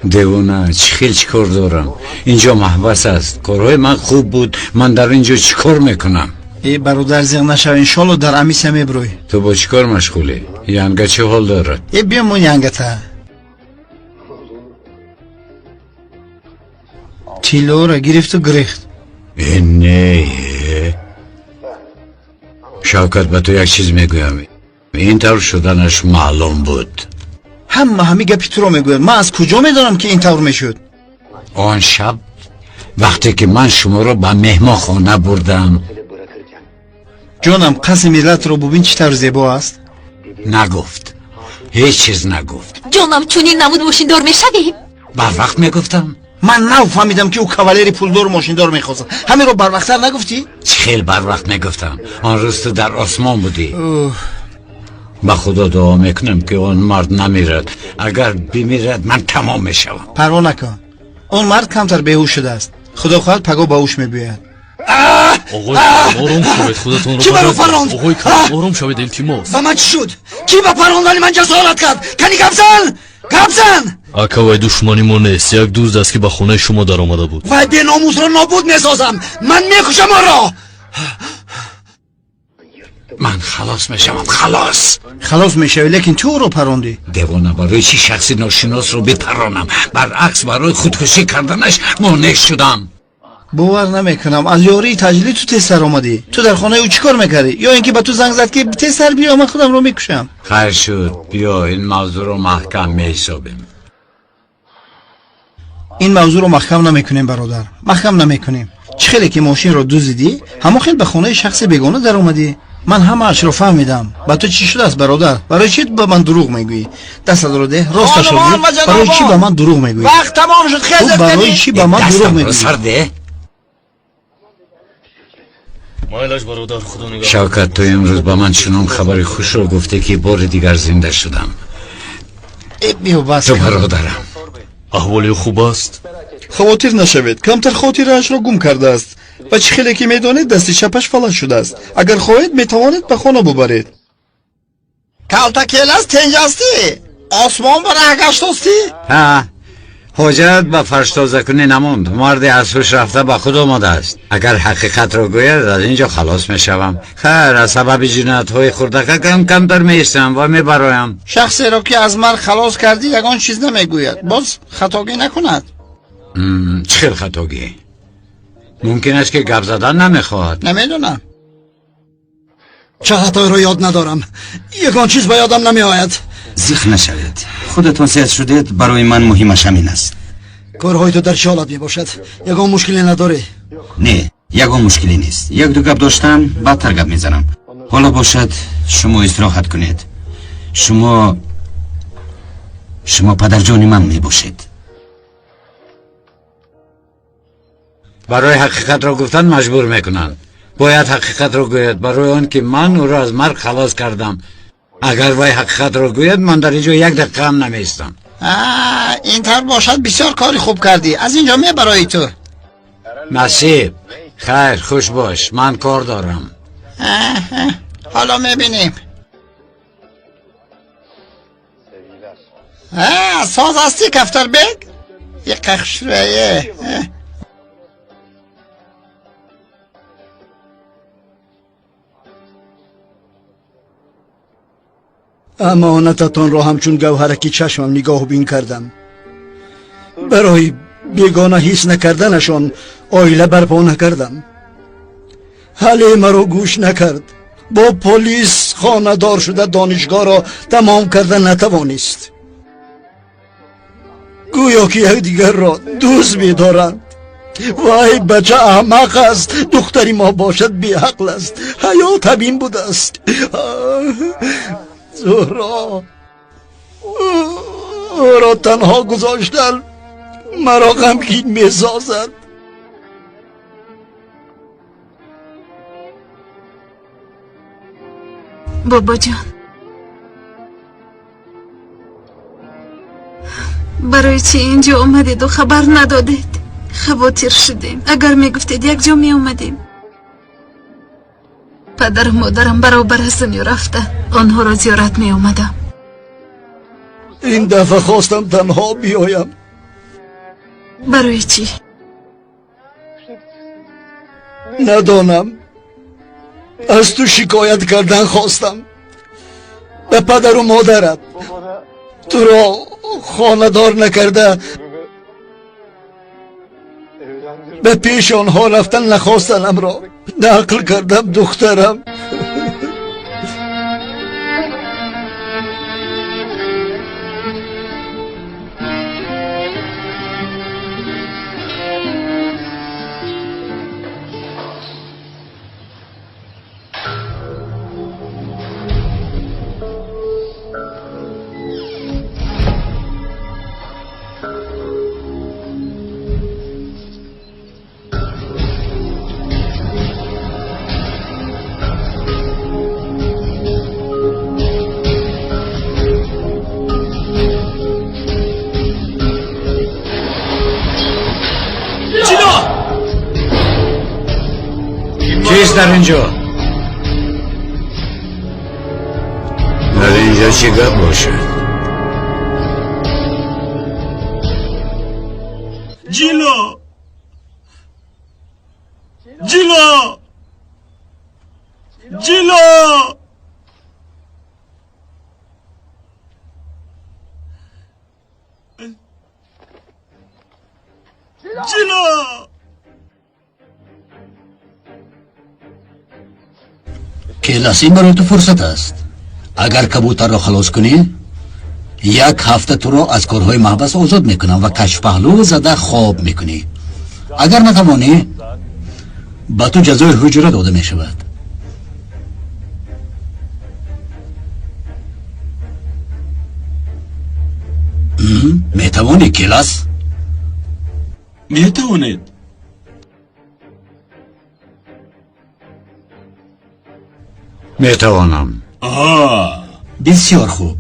Девона, чӣ хел чикор дорам? Инҷо маҳбас аст. Корҳои ман хуб буд. Ман дар инҷо чикор мекунам? Э бародар, зиқ нашав, иншолло дар амиса мебрӯй. Ту бо чикор машғулӣ? Янга чӣ ҳол дорад? Э биё мо янгата. Тиллоро гирифту гирехт. Э не. Шавкат, ба ту як чиз мегӯям. Ин тавр шуданаш маълум буд. Ҳама ҳами гапи туро мегӯяд. Ман аз куҷо медонам, ки ин тавр мешуд? Он шаб вақте ки ман шуморо ба меҳмонхона бурдам. Ҷонам, қасри миллатро бубин, чӣ тавр зебо аст. Нагуфт, ҳеҷ чиз нагуфт. Ҷонам, чунин намуд мошиндор мешавем? Барвақт мегуфтам. Ман нав фаҳмидам, ки ӯ кавалери пулдору мошиндор мехостад. Ҳаминро барвақттар нагуфтӣ? Чӣ хел барвақт мегуфтам? Он рӯз ту дар осмон будӣ. Ба худо дуо мекунам, ки он мард намирад. Агар бимирад, ман тамом мешавам. Парво накун, он мард камтар беҳуш шудааст. Худо хоҳад, пагоҳ ба ҳуш мебиёяд. Оғои, ором шавед, худатонро. Кӣ маро паронд? Оғои, ором шавед, илтимос. Ба ман чӣ шуд? Кӣ ба парондани ман ҷасорат кард? Кани гап зан, гап зан! Ака, вай душмани мо нест, як дузд аст, ки ба хонаи шумо даромада буд. Вай беномусро нобуд месозам, ман мекушам онро. Ман халос мешавам, халос. Халос мешавӣ, лекин ту ӯро парондӣ. Девона, барои чӣ шахси ношиносро бипаронам? Баръакс, барои худкушӣ карданаш монеъ шудам. Бовар намекунам, аз ёрии таҷлӣ ту тезтар омадӣ. Ту дар хонаи ӯ чӣ кор мекардӣ? Ё ин ки ба ту занг зад, ки тезтар биё, ман худамро мекушам? Хайр шуд, биё ин мавзӯъро маҳкам меҳисобем. Ин мавзӯъро маҳкам намекунем, бародар, маҳкам намекунем. Чӣ хеле ки мошинро дуздидӣ, ҳамон хел ба хонаи шахси бегона даромадӣ. Ман ҳамаашро фаҳмидам. Ба ту чӣ шудааст, бародар? Барои чӣ ба ман дурӯғ мегӯӣ? Дастатро деҳ, росташро Хонумон ва гӯ. Барои чӣ ба ман дурӯғ мегӯӣ? Вақт тамом шуд, Ту хезед. барои чӣ ба ман дурӯғ Дастамро мегӯӣ? сар деҳ. Майлаш, бародар, худо нигаҳ. Шавкат, ту имрӯз ба ман чунон хабари хушро гуфтӣ, ки бори дигар зинда шудам. Э, биё, бас Ту кун. бародарам. Аҳволи ӯ хуб аст? Хавотир нашавед, камтар хотираашро гум кардааст ва чӣ хеле ки медонед, дасти чапаш фалаҷ шудааст. Агар хоҳед, метавонед ба хона бубаред. Калта келас, тенҷастӣ, осмон ба раҳ гаштостӣ. Ҳа, ҳоҷат ба фарштозакунӣ намонд. Марде аз ҳуш рафта ба худ омадааст. Агар ҳақиқатро гӯяд, аз ин ҷо халос мешавам. Хайр, аз сабаби ҷиноятҳои хурдакакам камтар меистам ва мебароям. Шахсеро ки аз марг халос кардӣ, ягон чиз намегӯяд, боз хатогӣ накунад. Чӣ хел хатогӣ? Мумкин аст, ки гап задан намехоҳад. Намедонам. Чӣ хатоеро ёд надорам, ягон чиз ба ёдам намеояд. Зиқ нашавед, худатон сиҳат шудед, барои ман муҳимаш ҳамин аст. Корҳои ту дар чӣ ҳолат мебошад? Ягон мушкиле надорӣ? Не, ягон мушкиле нест. Як ду гап доштам, баъдтар гап мезанам. Ҳоло бошад, шумо истироҳат кунед. Шумо падарҷони ман мебошед. Барои ҳақиқатро гуфтан маҷбур мекунанд. Бояд ҳақиқатро гӯяд, барои он ки ман ӯро аз марг халос кардам. Агар вай ҳақиқатро гӯяд, ман дар ин ҷо як дақиқа ҳам намеистам. Ин тавр бошад, бисёр кори хуб кардӣ, аз ин ҷо мебароӣ ту. Насиб, хайр, хуш бош, ман кор дорам. Ҳоло мебинем. Соз ҳастӣ, Кафтарбек? Иқа хушрӯе. Амонататонро ҳамчун гавҳараки чашмам нигоҳубин кардам. Барои бегона ҳис накарданашон оила барпо накардам. Ҳале маро гӯш накард, бо полис хонадор шуда донишгоҳро тамом карда натавонист. Гӯё ки якдигарро дӯст медоранд. Вай бача аҳмақ аст, духтари мо бошад беақл аст. Ҳаёт ҳамин будааст. Зуҳро, ӯро танҳо гузоштан маро ғамгин месозад. Бобоҷон, Барои чӣ инҷо омадеду хабар надодед? Хавотир шудем. Агар мегуфтед, якҷо меомадем. Падару модарам баробар аз дунё рафта, онҳоро зиёрат меомадам. Ин дафъа хостам танҳо биёям. Барои чӣ? Надонам, аз ту шикоят кардан хостам ба падару модарат. Туро хонадор накарда ба пеши онҳо рафтан нахостанамро нақл кардам, духтарам. Кист дар ин ҷо? Дар ин ҷо чӣ гап бошад? Ҷило, Ҷило, Ҷило! Ҷило! Келас, ин барои ту фурсат аст. Агар кабутарро халос кунӣ, як ҳафта туро аз корҳои маҳбас озод мекунам ва кашфпаҳлӯ зада хоб мекунӣ. Агар натавонӣ, ба ту ҷазои ҳуҷра дода мешавад. Метавонӣ, Келас? Метавонед. Метавонам. Бисёр хуб.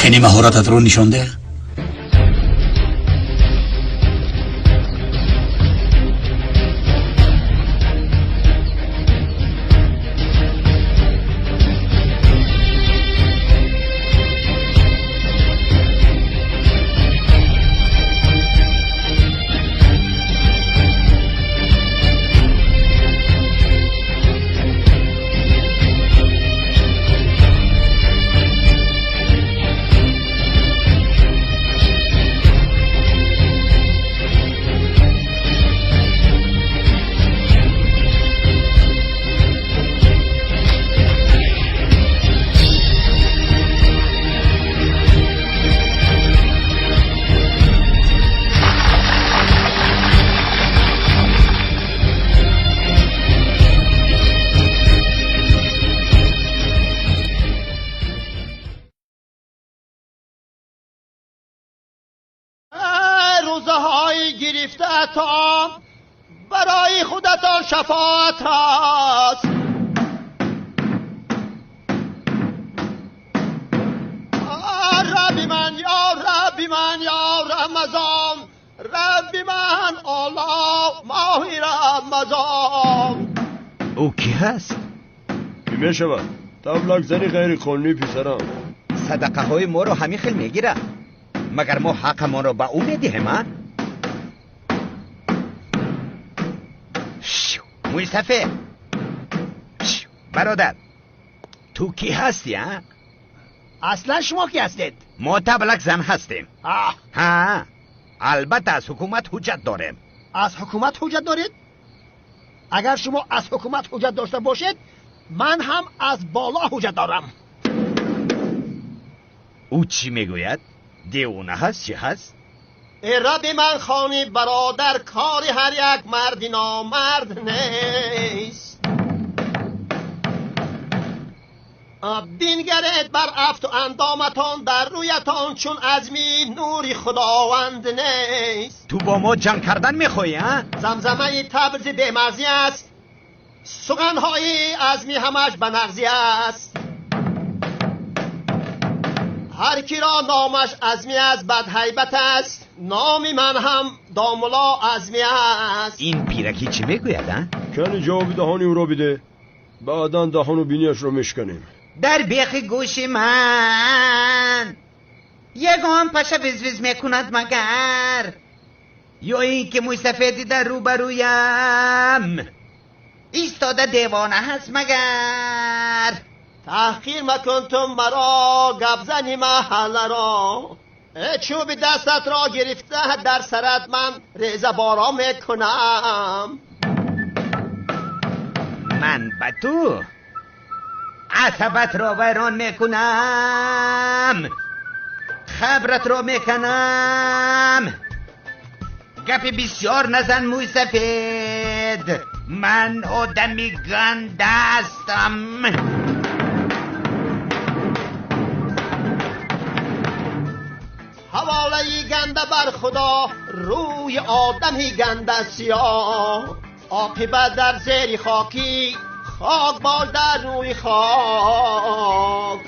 Кани маҳорататро нишон деҳ. گرفته‌تان برای خودتان شفاعت است. ربی من یا ربی من یا رمضان، ربی من الله ماه رمضان. او کی هست؟ کی میشود؟ تبلک زنی غیر قانونی پسرم. صدقه های ما رو همین خیل میگیره. مگر ما حقمان را به او میدهیم؟ موی سفید، برادر، تو کی هستی؟ ها؟ اصلا شما کی هستید؟ ما تبلک زن هستیم. ها، البته از حکومت حجت داریم. از حکومت حجت دارید؟ اگر شما از حکومت حجت داشته باشید، من هم از بالا حجت دارم. او چی میگوید؟ دیوانه هست چی هست؟ ای رب من خانی برادر، کار هر یک مرد نامرد نیست. بینگرید بر افت و اندامتان، در رویتان چون عزمی نوری خداوند نیست. تو با ما جنگ کردن میخوایی؟ ها؟ زمزمه تبرز بیمرزی است، سخنهای عزمی همش به نغزی است. Ҳар киро номаш Азмӣ аст бадҳайбат аст. Номи ман ҳам домулло Азмӣ аст. Ин пиракӣ чӣ мегӯяд, а? Кани ҷавоби даҳони ӯро биде, баъдан даҳону биниашро мешканем. Дар бехи гӯши ман ягон паша виз-виз мекунад магар? Ё ин ки мӯйсафеди дар рӯбарӯям истода девона ҳаст магар? Таҳқир макун ту маро, гапзани маҳалларо. Чӯби дастатро гирифта дар сарат ман резаборо мекунам. Ман ба ту асабатро вайрон мекунам, хабратро мекунам. Гапи бисёр назан мӯйсафед, ман одами ганда ҳастам. Ҳаволаи ганда бар Худо, рӯи одами ганда сиёҳ. Оқибат дар зери хокӣ, хок бош дар рӯи хок.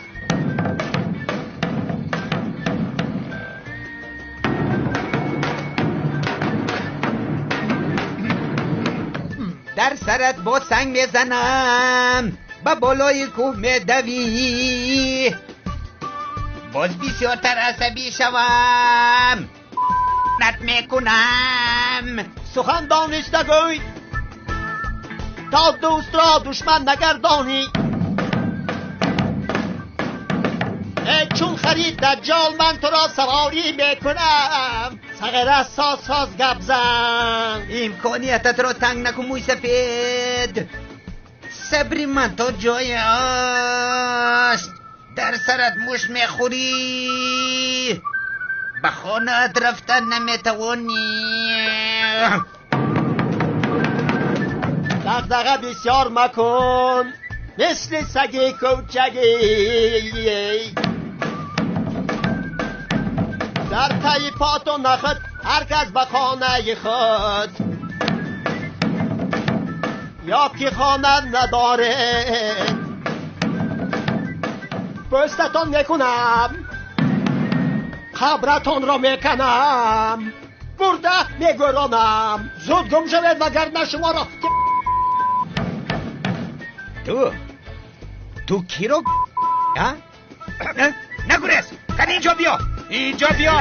Дар сарат бо санг мезанам, ба болои кӯҳ медавӣ. Боз бисёртар асабӣ шавам, нат мекунам. Сухан дониста гӯй, то дӯстро душман нагардонӣ. Чун харид даҷҷол ман туро саворӣ мекунам. Сағира соз соз гап зан. Имкониятатро танг накун мӯйсафед. Сабри ман то ҷое аст. Дар сарат муш мехӯрӣ, ба хонаат рафтан наметавонӣ. Дағдаға бисёр макун, мисли саги кӯчагӣ. Дар таи поту нахӯд ҳар кас ба хонаи худ. Ё ки хона надоред, пӯстатон мекунам, қабратонро меканам, бурда мегӯронам. Зуд гум шавед, вагарна шуморо. Ту киро а? Нагурез, кани инҷо биё, инҷо биё.